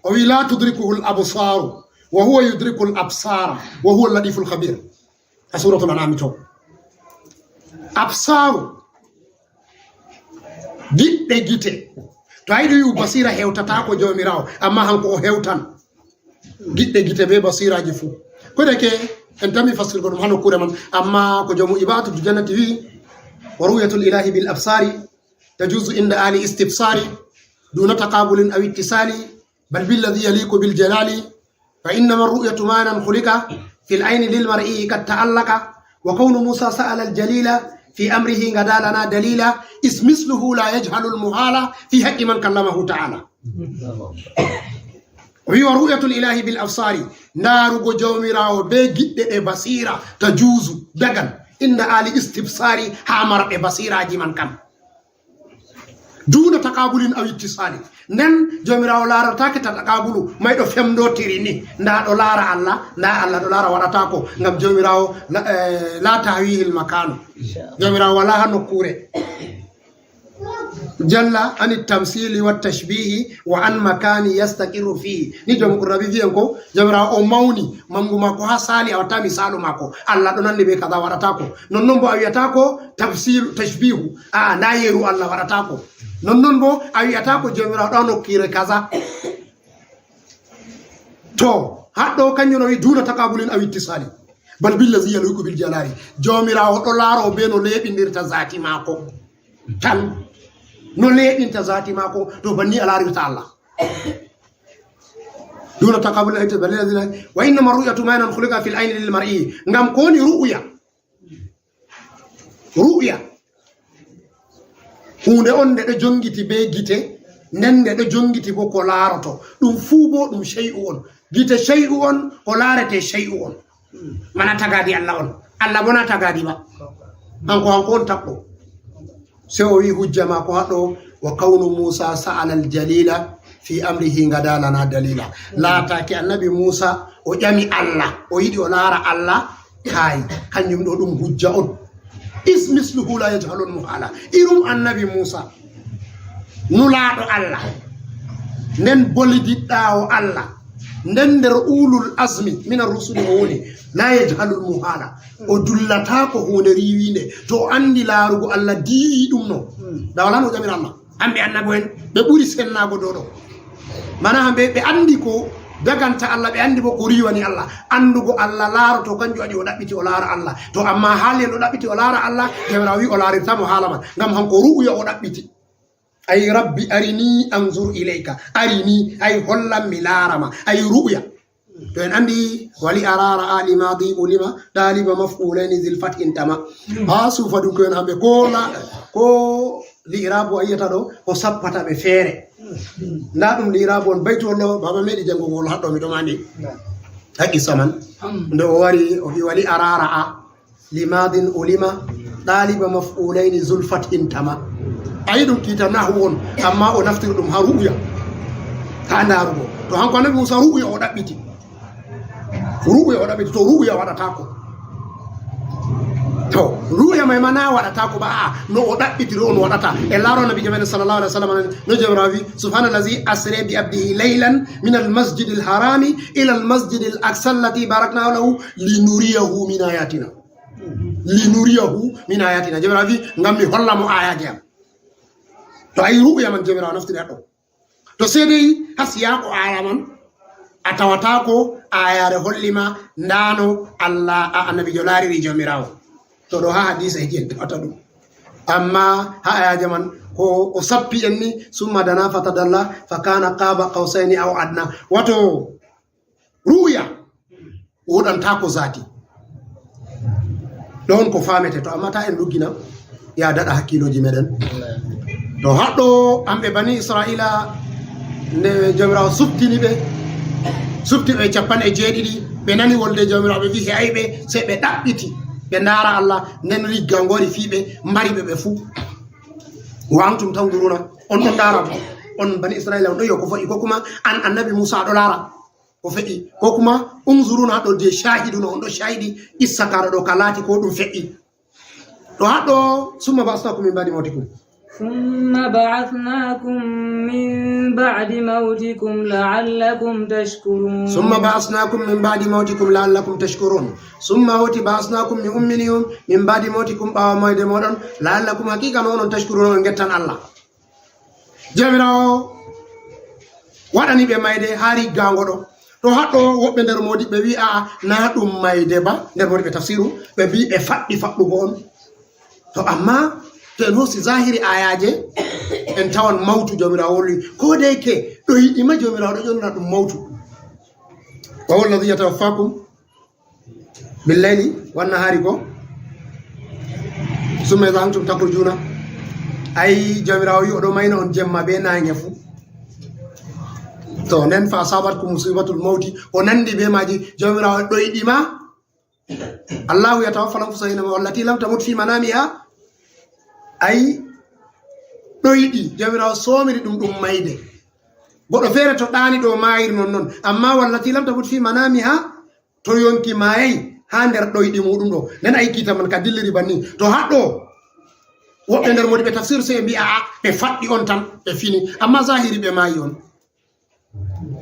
o wi, "La tudrikuhul absaru wa huwa yudrikul absara wa huwa latiful khabir." Ha Suratul An'am to. Absaru, giɗɗe gite. To a yiɗi wi'u basira hewtataako Joomiraawo, amma hanko o hewtan. Giɗɗe gite be basiraaji fu. Ko de ke en tammi fassirgo ɗum ha nokkuure man, amma ko Joomu Ibaatu Dujannati wi, "Wa ru'yatul ilahi bil absari tajuzu inda ali istibsari duna taqabulin aw ittisali, bal billadi yaliku bil jalali, fa innama ru'yatu manan khulika fil ayni lil mar'i kad ta'allaka, wa kawnu Musa sa'ala al jalila fi amrihi gada lana dalila, is misluhu la yajhalu al muhala fi haqqi man kallamahu ta'ala." O wi, "Wa ru'yatul ilahi bil absari, ndaarugo Joomiraawo be giɗɗe ɗe basira, tajuzu, dagan, inda ali istibsari, ha marɓe basiraaji man kam. Duna taqabulin aw ittisali." Nden Joomiraawo laarataake ta taqabulu, may ɗo femdotiri ni. Nda ɗo laara Allah, nda Allah ɗo laara, waɗataako, ngam Joomiraawo la, eh, la tahwihil makanu. Joomiraawo wala ha nokkuure. Jalla ani tamsili wa tashbihi wa an makani yastaqirru fihi. Ni Joomi Qurrabi vi'en ko Joomiraawo o mawni, mangu maako ha sali a watta misalu maako. Allah ɗo nandi be kaza, waɗataako. Nonnon bo a wi'ataako tamsilu, tashbihu. A'a, na yeru Allah, waɗataako. Nonnon bo a wi'ataako Joomiraawo ɗo nokkiire kaza. To, haɗɗo kanjum o wi duna taqabulin aw ittisali. Bal billazi yaliku bil jalali. Joomiraawo ɗo laaro be no leeɓindirta zaati maako. Tan. No leeɓinta zaati maako, to banni a laarirta Allah. Duna taqabulin aw ittisali, bal billazi, wa innama ru'yatu manan khuliqa fil ayni lil mar'i. Ngam ko woni ru'ya? Ru'ya. Huunde on nde ɗo jongiti be gite, nden nde ɗo jongiti bo ko laaroto. Ɗum fuu bo ɗum shay'u on. Gite shay'u on, ko laarete shay'u on. Mana tagaadi Allah on. Allah bo na tagaadi ba. Hanko, hanko on taɓɓo. Sey o wi hujja maako haɗo, "Wa kawnu Musa sa'ala al jalila fi amrihi gada lana dalila." Laataaki Annabi Musa o ƴami Allah, o yiɗi o laara Allah, kaay, kanjum ɗo ɗum hujja on. Is misluhu la yajhalul muhala. Irum Annabi Musa, nulaaɗo Allah, nden bolidiɗɗaawo Allah, nden nder ulul azmi minar rusuli o woni, la yajhalul muhala. O dullataako huunde riiwiinde. To o anndi laarugo Allah diiwi ɗum no, da wala no o ƴamira Allah. Hamɓe annabo en, ɓe ɓuri sennaago dow ɗo. Mana hamɓe, ɓe anndi ko daganta Allah, ɓe anndi bo ko riiwani Allah. Anndugo Allah laaroto, kanjum waɗi o ɗaɓɓiti o laara Allah. To amma haali en o ɗaɓɓiti o laara Allah, Jawmiraawo wi o laarirta mo haala man. Ngam hanko ru'ya o ɗaɓɓiti. Ay, "Rabbi arini anzur ilayka." Arini, ay, "Hollam mi laara ma." Ay, ru'ya. To en anndi, "Wali arara ali madi ulima, ɗaliba maf'ulayni zil fathin tama." Ha suufa ɗum ko en hamɓe, ko la, ko li'iraabu a yi'ata ɗo, o sappata ɓe feere. Nda ɗum li'iraabu on, baytu on ɗo, baba meɗi janngugol haɗɗo, mi ɗo mandi. Haqqi saman. Nde o wari, o wi, "Wali arara a." Limadin ulima, ɗaliba maf'ulayni zul fathin tama. A yi ɗum kiita nahu on, amma o naftiri ɗum ha ru'ya. Ha ndaarugo. To hanko Annabi Musa ru'ya o ɗaɓɓiti. Ru'ya o ɗaɓɓiti, to ru'ya waɗataako. To ru'ya may ma na waɗataako ba, a'a, no o ɗaɓɓitiri on waɗata. E laaro Annabi Jamanin sallallahu alaihi wasallam, no Jawmiraawo wi, "Subhanallazi asra bi abdihi laylan min al masjidil harami ila al masjidil aqsa allati barakna lahu linuriyahu min ayatina." Linuriyahu min ayatina. Jawmiraawo wi, "Ngam mi holla mo ayaji am." To a yi ru'ya man Jawmiraawo naftiri haɗɗo. To seedey ha siyaako aya man, a tawataako ayare holli ma ndano Allah, a annabijo laariri Jawmiraawo. To ɗo ha hadisa e jiyen tawata ɗum. Amma ha ayaaje man, ko o sappi en ni, "Summa dana fatadalla, fa kana qaba qawsayni aw adna." Wato, ru'ya woɗanta ko zati. Ɗon ko famete to, amma ta en luggina ya daɗa hakkiloji meɗen. To haɗɗo, hamɓe bani Israila, nde Jawmiraawo suftini ɓe, sufti ɓe capanɗe jeeɗiɗi, ɓe nani wolde Jawmiraawo, ɓe wi, "He'ay ɓe," sey ɓe ɗaɓɓiti, ɓe ndaara Allah, nden rigga ngori fii ɓe, mbari ɓe ɓe fuu. "Wa antum tanzuruna," on ɗon ndaara bo. On bani Israila, on ɗon yi'a ko fo'i, ko kuma an annabi Musa ɗo laara ko fe'i, ko kuma unzuruna ɗo je shahiduna, on ɗo shahidi issa kara ɗo ka laati ko ɗum fe'i. Ɗo haɗɗo, "Summa ba'asnakum min ba'di mawtikum." ثم بعثناكم من بعد موتكم لعلكم تشكرون. "Summa ba'asnakum min ba'di mawtikum la'allakum tashkurun." Summa woti ba'asnakum, mi ummini on, min ba'di mawtikum, ɓaawo mayde moɗon, la'allakum, haqiqa ma onon, tashkurun, on ngettan Allah. Jawmiraawo waɗani ɓe mayde haa riggaango ɗo. To haɗɗo woɓɓe nder moodiɓɓe wi'i, "A'a, naa ɗum mayde ba." Nder moodiɓɓe tafsiru, ɓe mbi'i ɓe faɗɗi faɗɗugo on. To amma, to en hoosi zahiri ayaaje, en tawan mawtu Jawmiraawo wolwi. Ko deyke ɗo yiɗi ma, Jawmiraawo ɗo ƴonna ɗum mawtu. "Wa huwa alladhi yatawaffakum bil layli wan nahari," ko, "summa idha antum takhrujuuna." Ay, Jawmiraawo wi o ɗo mayna on jemma be naange fu. To nden, "fa asabatkum musibatul mawti," o nandi be maaji. Jawmiraawo ɗoyɗi ma. "Allahu yatawaffal anfusa hina mawtiha wallati lam tamut fi manamiha." Ay, ɗoyɗi, Jawmiraawo soomiri ɗum, ɗum mayde. Goɗɗo feere to ɗaani ɗo maayiri non non. Amma "wallati lam tamut fi manamiha," to yonki maayay haa nder ɗoyɗi muuɗum ɗo. Nden a yikkita man ka dilliri banni. To haɗɗo, woɓɓe nder moodiɓɓe tafsir sey mbi'a, "A'a, ɓe faɗɗi on tan, ɓe fini." Amma zahiri ɓe maayi on.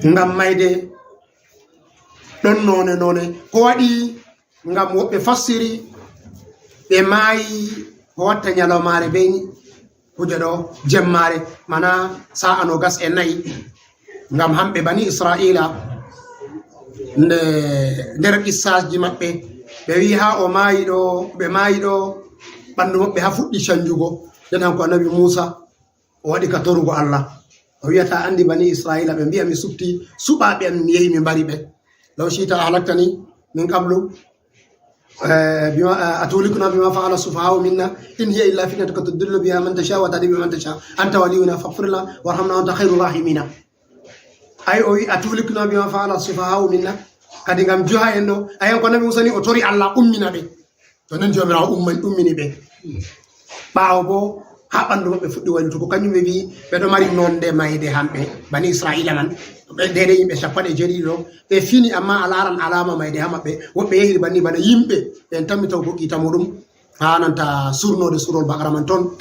Ngam mayde ɗon noone noone. Ko waɗi? Ngam woɓɓe fassiri, ɓe maayi ko watta nyalawmaare be kuje ɗo, jemmaare, mana sa'a noogas e nayi. Ngam hamɓe bani Isra'iila, nde, nder qissaaji maɓɓe, ɓe wi'i haa o maayi ɗo, ɓe maayi ɗo, ɓandu maɓɓe haa fuɗɗi canjugo. Nden hanko annabi Muusa, o waɗi ka torugo Allah. O wi'ata, "Anndi bani Isra'iila, ɓe mbi'a mi suɓti suɓaaɓe am, mi yehi mi mbari ɓe. Law shi'ta ahlaktani min qablu, eh, bima, eh, atuhlikuna bima fa'ala sufaha'u minna, in hiya illa fitnatuka tudillu biha man tasha wa tahdi biha man tasha. Anta waliyuna faghfir lana warhamna wa anta khairu rahimina." Ay, o wi, "Atuhlikuna bima fa'ala sufaha'u minna." Kadi ngam juha en ɗo, ay, ko Nabi Musa ni o tori Allah ummina ɓe. To nden Joomiraawo umman-, ummini ɓe. Ɓaawo bo, haa ɓandu maɓɓe fuɗɗi waylutugo, kanjum ɓe wi'i ɓe ɗo mari nonde mayde hamɓe, bani Isra'iila man. Ɓe deydey yimɓe cappanɗe jeeɗiɗi ɗo, ɓe fini, amma a laaran alaama mayde haa maɓɓe. Woɓɓe yehiri banni bana yimɓe, ɓe en tammi tawgo kiita muɗum, haa nanta surnoode surol Baqara man ton,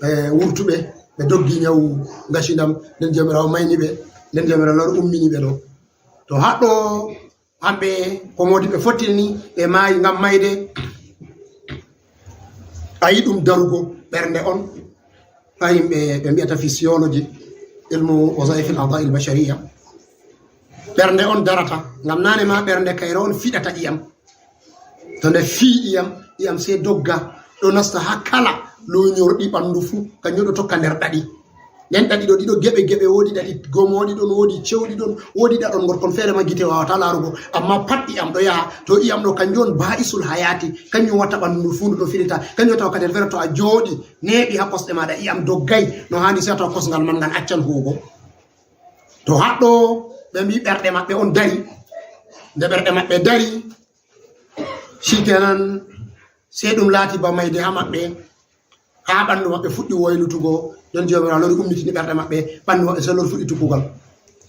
ɓe wurtuɓe, ɓe doggi nyawu ngacindam, nden Joomiraawo mayni ɓe, nden Joomiraawo lori ummini ɓe ɗo. To haɗɗo Hamɓe ko moodi ɓe fottini, ɓe maayi ngam mayde. A yi ɗum darugo ɓernde on, ka yimɓe ɓe mbi'ata physiology, ilmu wazaifil a'dha'il bashariya. Ɓernde on darata, ngam naane ma ɓernde kayre on fiɗata ƴiyam. To nde fii ƴiyam, ƴiyam sey dogga, ɗo nasta haa kala luunyorɗi ɓandu fuu, kanjum ɗo tokka nder ɗaɗi. Nden ɗaɗi ɗo, ɗiɗo geɓe geɓe, woodi ɗaɗi gomooɗi ɗon, woodi cewɗi ɗon, woodi ɗaɗon ngorkon feere ma gite waawata laarugo, amma pat ƴiyam ɗo yaha. To ƴiyam ɗo, kanjum on ba'isul hayati, kanjum watta ɓandu ndu fuu ndu ɗo filita. Kanjum watta wakkati feere to a jooɗi, neeɓi haa kosɗe maaɗa, ƴiyam doggay no haani, sey a tawa kosngal man ngal accan huugo. To haɗɗo ɓe mbii ɓerɗe maɓɓe on dari, nde ɓerɗe maɓɓe dari, shikenan, sey ɗum laati ba mayde haa maɓɓe, haa ɓandu maɓɓe fuɗɗi waylutugo. Nden Joomiraawo lori ummitini ɓerɗe maɓɓe, ɓandu maɓɓe sey lori fuɗɗi tukkugal.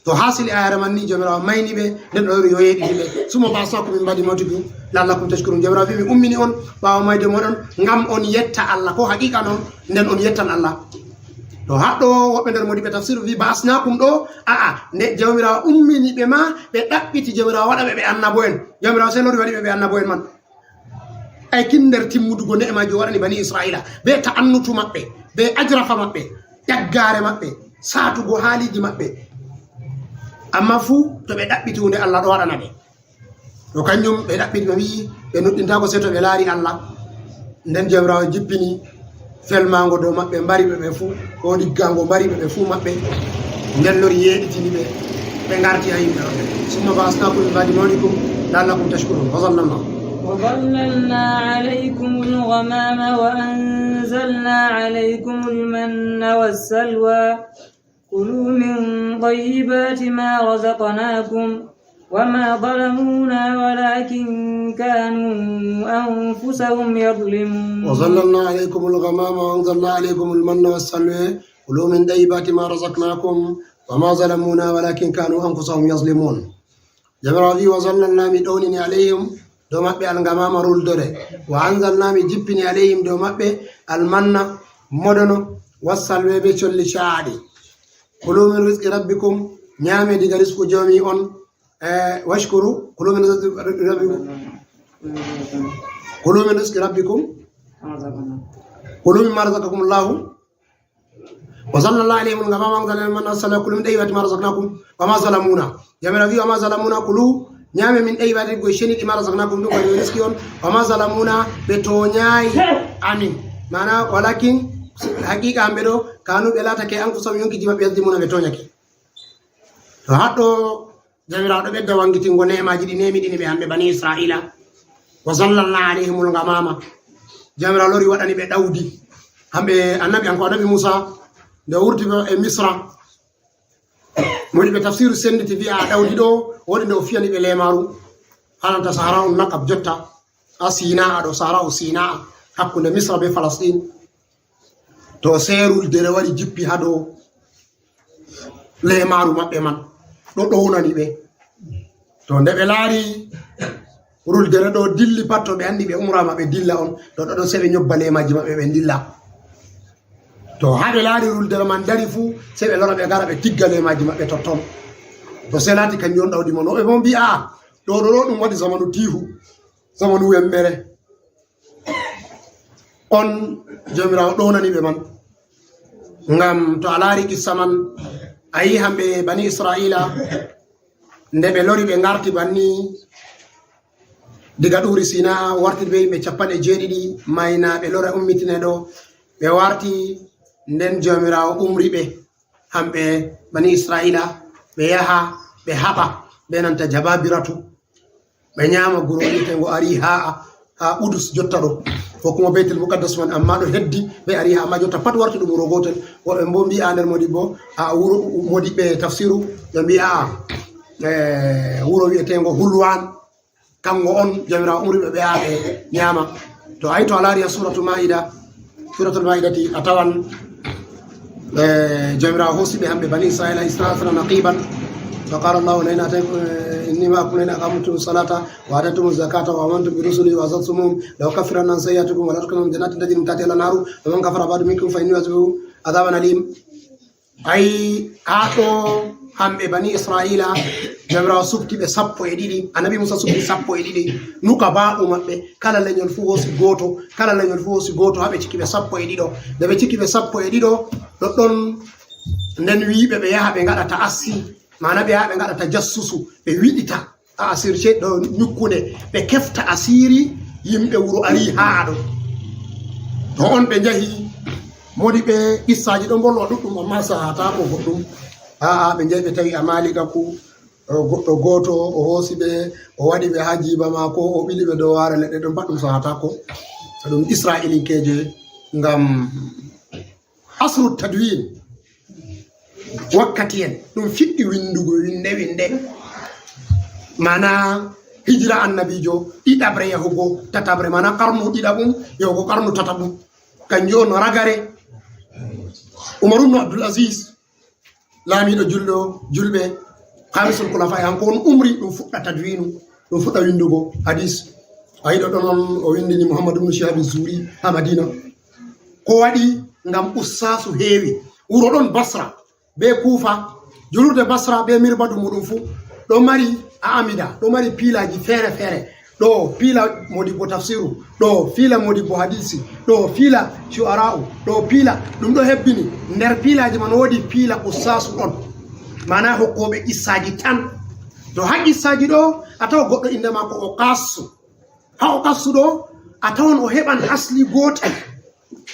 To haasili ayare man ni, Joomiraawo mayni ɓe, nden o lori yo yeeɗini ɓe. Summa ba'asnakum min ba'di mawtikum la'allakum tashkurun. Joomiraawo wi, mi ummini on ɓaawo mayde moɗon, ngam on yetta Allah. Ko haqiiqa non, nden on yettan Allah. To haɗɗo woɓɓe nder moodiɓɓe tafsir wi ba'asnakum ɗo, a'a, nde Joomiraawo ummini ɓe ma, ɓe ɗaɓɓiti Joomiraawo waɗa ɓe, ɓe annabo'en. Joomiraawo sey lori waɗi ɓe, ɓe annabo'en man. Ay kin nder timmudugo ne'emaaji o waɗani bani Isra'iila, be ta'annutu maɓɓe, be ajrafa maɓɓe, ƴaggaare maɓɓe, saatugo haaliiji maɓɓe. Amma fuu to ɓe ɗaɓɓiti huunde, Allah ɗo waɗana ɓe. To kanjum ɓe ɗaɓɓiti, ɓe wi'i ɓe nuɗɗintaako sey to ɓe laari Allah. Nden Joomiraawo jippini Felmaango dow maɓɓe, mbari ɓe ɓe fuu, o ɗiggango mbari ɓe ɓe fuu maɓɓe, nden lori yeeɗitini ɓe, ɓe ngarti haa yimɓe maɓɓe. Summa ba'asnakum min ba'di mawtikum la'allakum tashkurun. Wa zallalna. وظللنا عليكم الغمام وأنزلنا عليكم المن والسلوى. كلوا من طيبات ما رزقناكم وما ظلمونا ولكن كانوا أنفسهم يظلمون. وظللنا عليكم الغمام وأنزلنا عليكم المن والسلوى. كلوا من طيبات ما رزقناكم وما ظلمونا ولكن كانوا أنفسهم يظلمون. Jawmiraawo wi'i, "Wa zallalna, mi ɗownini, alayhim, dow maɓɓe, algamaama, ruldere. Wa anzalna, mi jippini, alayhim, dow maɓɓe, almanna, modono, wassalwe, be colli ca'aɗi. Kulu min rizqi rabbikum, nyaame diga risku joomi on, eh, washkuru, kulu min rizqi rabbikum, kulu min rizqi rabbikum, kulu mimma razaqakumullahu." Wa zallalna alayhim alghamama wa anzalna alayhim almanna wassalwa, kulu min tayyibati ma razaqnakum wa ma zalamuna. Jawmiraawo wi'i, "Wa ma zalamuna, kulu, nyaame min tayyibati, ko ceniɗi, ma razaqnakum, ɗum ko min riski on. Wa ma zalamuna, ɓe toonyaay amin." Maana, walakin, haqiqa hamɓe ɗo, kanu, ɓe laatake, anfusahum, yonkiji maɓɓe, yazlimuna, ɓe toonyake. To haɗɗo Jawmiraawo ɗo ɓedda wangitingo neemaaji ɗi neemiɗini ɓe hamɓe Bani Isra'iila. "Wa zallalna alayhimul ghamama." Jawmiraawo lori waɗani ɓe ɗawdi. Hamɓe annabi, hanko annabi Muusa, nde o wurti ɓe e Misra, mo yiɗi ɓe tafsiru sennditi wi'a ɗawdi ɗo woni nde o fiyani ɓe leemaaru. Hananta Sahara'un Naqab jotta, a Sinaa ɗo, Sahara'u Sinaa, hakkunde Misra be Falasɗin. To sey ruldere wari jippi haa dow leemaaru maɓɓe man, ɗo ɗownani ɓe. To nde ɓe laari ruldere ɗo dilli pat, to ɓe anndi ɓe umraama ɓe dilla on, to ɗo ɗon sey ɓe nyobba leemaaji maɓɓe ɓe ndilla. To haa ɓe laari ruldere man dari fuu, sey ɓe lora ɓe ngara ɓe tigga leemaaji maɓɓe totton. To sey laati kanjum on ɗawdi mon. Woɓɓe boo mbi'a, "Aa, ɗo ɗo ɗo ɗum waɗi zamanu tiihu, zamanu wembere." On Jawmiraawo ɗownani ɓe man. Ngam to a laari qissa man, a yi'i hamɓe Bani Isra'iila, nde ɓe lori ɓe ngarti banni diga Ɗuuri Sinaa, warti be yimɓe cappanɗe jeeɗiɗi, maynaaɓe lora ummitine ɗo, ɓe warti, nden Jawmiraawo umri ɓe, hamɓe Bani Isra'iila, ɓe yaha, ɓe haɓa, be nanta Jababiratu. Ɓe nyaama guro wi'eteengo Ariha, haa Qudus jotta ɗo, ko kuma Baytul Muqaddas man, amma ɗo heddi be Ariha, amma jotta pat warti ɗum wuro gootel. Woɓɓe boo mbi'a nder modibbo, a wuro, modibɓe tafsiru, ɓe mbi'a, eh, wuro wi'eteengo Hulwan, kango on Jawmiraawo umri ɓe, ɓe yaha ɓe nyaama. To a yi, to a laari haa Suratu Ma'ida, Suratul Ma'idati, a tawan, eh, Jawmiraawo hoosi ɓe hamɓe Bani Isra'iila, isna asara naqiban. Fa qala Allahu, "La in ataykum, eh, inni ma'akum, la in aqamtum salata wa ataytum zakata wa amantum bi rusuli wa azartumuhum, la ukaffiranna an sayyi'atikum wa la udkhilannahum jannatin tajri min tahtiha al-anharu, wa man kafara ba'du minkum fa inni u'adhibuhu adhaban alim." Ay, haa ɗo hamɓe Bani Isra'iila, Jawmiraawo subti ɓe sappo e ɗiɗi, Annabi Muusa subti sappo e ɗiɗi, nukaba'u maɓɓe, kala lenyol fuu hoosi gooto, kala lenyol fuu hoosi gooto, haa ɓe cikki ɓe sappo e ɗiɗo. Nde ɓe cikki ɓe sappo e ɗiɗo, ɗoɗɗon nden wi'i ɓe, ɓe yaha ɓe ngaɗa ta'assi, maana ɓe yaha ɓe ngaɗa tajassusu, ɓe wiɗita. A asirce ɗo nyukkunde, ɓe kefta asiiri yimɓe wuro Ariha ɗo. To on ɓe njahi, modi ɓe qissaaji ɗo mbolwa ɗuɗɗum, amma sahataako goɗɗum. A'a, ɓe njahi ɓe tawi Amalikaku, o goɗɗo gooto, o hoosi ɓe, o waɗi ɓe haa jiiba maako, o ɓili ɓe dow waare leɗɗe, ɗum pat ɗum sahataako. Ɗum Isra'ilinkeeje ngam Asru tadwin, wakkati en, ɗum fiɗɗi winndugo winnde, winnde. Maana hijira annabiijo ɗiɗaɓre yahugo tataɓre, maana qarnu ɗiɗaɓum yahugo qarnu tataɓum. Kanjum on ragare Umar ibn Abdul Aziz, laamiiɗo julɗo, julɓe, Khamisul Khulafa, hanko on umri ɗum fuɗɗa tadwinu, ɗum fuɗɗa winndugo hadis. A yiɗo ɗon on o winndini Muhammad ibn Shihab Zuhri haa Madina. Ko waɗi? Ngam ustaasu heewi. Wuro ɗon Basra bee Kuufa, julurde Basra bee mirbadu muuɗum fuu ɗo mari a'amida, ɗo mari piilaaji feere-feere. Ɗo piila modibbo tafsiru, ɗo piila modibbo hadisi, ɗo piila shu'ara'u, ɗo piila, ɗum ɗo hebbini. Nder piilaaji man woodi piila ustaasu ɗon, maana hokkooɓe qissaaji tan. To haa qissaaji ɗo, a tawa goɗɗo innde maako o qassu. Haa o qassu ɗo, a tawan o heɓan asli gootel.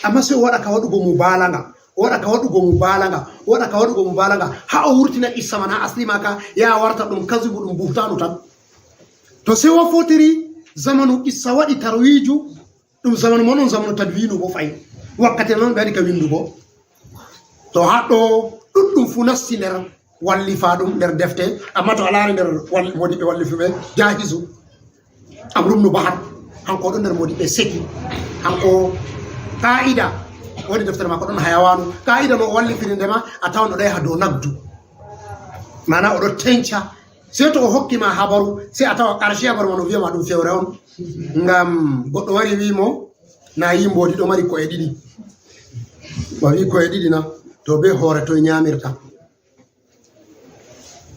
Amma sey o waɗa ka waɗugo mubaalaga, o waɗa ka waɗugo mubaalaga, o waɗa ka waɗugo mubaalaga, haa o wurtina qissa man haa asli maaka, yaa warta ɗum kazibu, ɗum buhtaanu tan. To sey o fotiri zamanu qissa waɗi tarwiiju, ɗum zamanu mon on, zamanu tadwiinu bo fahin. Wakkati non ɓe waɗi ka winndugo. To haa ɗo ɗuɗɗum fuu nasti nder wallifa ɗum nder defte, amma to a laari nder wal-, moodiɓɓe wallifuɓe, Jaahizu, Amru ibnu Bahar, hanko ɗon nder moodiɓɓe seki. Hanko Qaa'ida, woodi deftere maako ɗon Hayawaanu. Qaa'ida no o wallifiri nde ma, a tawan o ɗo yaha dow nagdu. Maana o ɗo tenca. Sey to o hokki ma habaru, sey a tawa ƙarshe habaru man o wi'a ma ɗum fewre on. Ngam goɗɗo wari wi'i mo, na yi mboodi ɗo mari ko'e ɗiɗi. O wi'i ko'e ɗiɗi na, to bee hoore toy nyaamirta?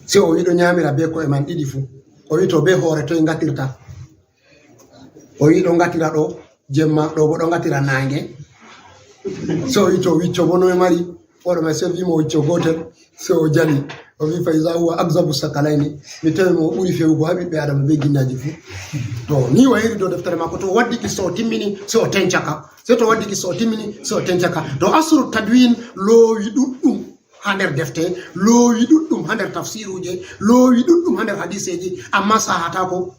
Sey o wi'i ɗo nyaamira bee ko'e man ɗiɗi fuu. O wi'i to bee hoore toy ngatirta? O wi'i ɗo ngatira ɗo jemma, ɗo bo ɗo ngatira naange. Sey o wi'i to wicco bo noy mari? Hoore may sey o wi'i mo wicco gootel. Sey o jali. O wi'i fa iza huwa akzabu sakalayni. Mi tawi mo o ɓuri fewugo haa ɓiɓɓe Adama bee ginnaaji fuu. To ni o yahiri dow deftere maako, to o waddi qissa o timmini, sey o tenca ka. Sey to o waddi qissa o timmini, sey o tenca ka. To asru tadwin loowi ɗuɗɗum haa nder defte, loowi ɗuɗɗum haa nder tafsiruuje, loowi ɗuɗɗum haa nder hadiseeji, amma sahataako.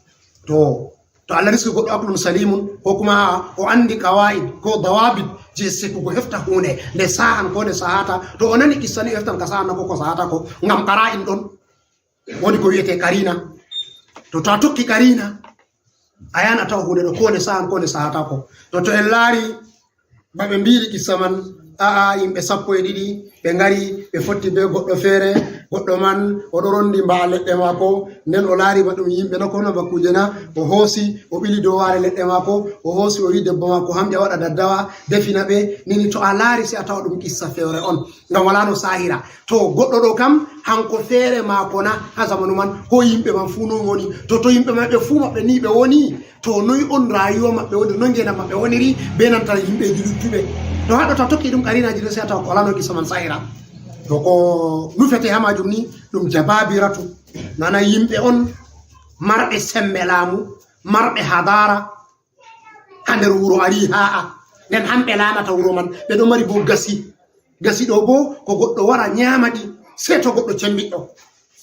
To, to Allah riski goɗɗo aqlun salimun, ko kuma o anndi qawaid ko dawabit je sekugo hefta huunde, nde sahan ko nde sahata, to o nani qissa ni, o heftan ka sahan na ko ko sahata ko, ngam qara'in ɗon. Woodi ko wi'ete qarina. To, to a tokki qarina, a yahan a tawa huunde ɗo ko nde sahan ko nde sahata ko. To, to en laari ba ɓe mbiiri qissa man, a'a, yimɓe sappo e ɗiɗi, ɓe ngari, ɓe fotti be goɗɗo feere, goɗɗo man, o ɗo rondi mba'a leɗɗe maako, nden o laari ba ɗum yimɓe ɗo kono ba kuuje na, o hoosi, o ɓili dow waare leɗɗe maako, o hoosi, o wi debbo maako, hamƴa waɗa daddawa, defina ɓe, nini to a laari sey a tawa ɗum qissa fewre on, ngam walaa no sahira. To goɗɗo ɗo kam, hanko feere maako na, haa zamanu man, ko yimɓe man fuu non woni, to, to yimɓe maɓɓe fuu maɓɓe ni ɓe woni, to, noy on rayuwa maɓɓe woni, noy ngeendam maɓɓe woniri, be nanta yimɓeeji luttuɓe? To, haa ɗo, to a tokki ɗum qarinaaji ɗo, sey a tawa ko alano qissa man sahira. To, ko nufete haa maajum ni, ɗum jababiratu, maana yimɓe on marɓe sembe laamu, marɓe hadara, haa nder wuro Ariha'a. Nden hamɓe laamata wuro man, ɓe ɗo mari bo gasi. Gasi ɗo bo, ko goɗɗo wara nyaama ɗi, sey to goɗɗo cembiɗɗo.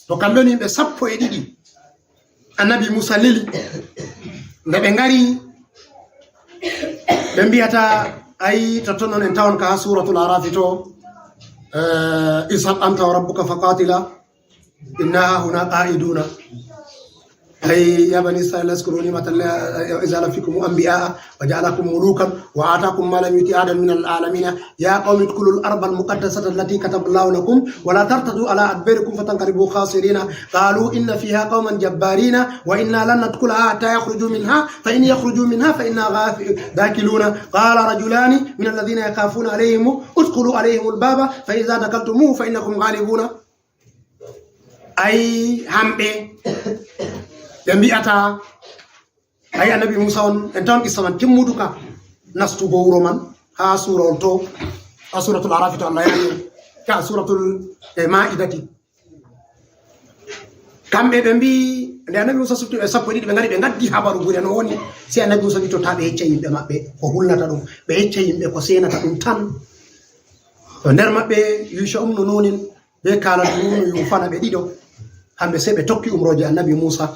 To, kamɓe woni yimɓe sappo e ɗiɗi. Annabi Muusa leli. Nde ɓe ngari, ɓe mbi'ata, ay, totton on en tawon ka haa Suuratul Arafi to, eh, "Izhab anta wa rabbuka faqatila, inna hahuna qa'iduna." Ay, ya bani Israila, uzkuru ni'matallahi, eh, iz ja'ala fikum anbiya'a wa ja'alakum mulukan wa atakum ma lam yu'ti ahadan min al-alamin. Ya qawmi udkhulul ardal muqaddasata allati kataballahu lakum wa la tartaddu ala adbarikum fatanqalibu khasirin. Qalu inna fiha qawman jabbarin wa inna lan nadkhulaha hatta yakhruju minha fa in yakhruju minha fa inna ghafi-, dakhilun. Qala rajulani min alladhina yakhafuna alayhim udkhulu alayhimul baba fa idha dakhaltumuhu fa innakum ghalibun. Ay, hamɓe, ɓe mbi'ata, ay, Annabi Muusa on, en tawan qissa man timmuduka nastugo wuro man haa suura on to, haa Suuratul Arafi to Allah yani, ka Suuratul, eh, Ma'idati. Kamɓe ɓe mbi, nde Annabi Muusa sufti ɓe sappo e ɗiɗi, ɓe ngari, ɓe ngaddi habaru gure no woni. Sey Annabi Muusa wi to, taa ɓe yecca yimɓe maɓɓe ko hulnata ɗum, ɓe yecca yimɓe ko seenata ɗum tan. To nder maɓɓe, Yusha ibnu Nunin, be kala duunu yufana ɓe ɗiɗo. Kamɓe sey ɓe tokki umrooje Annabi Muusa.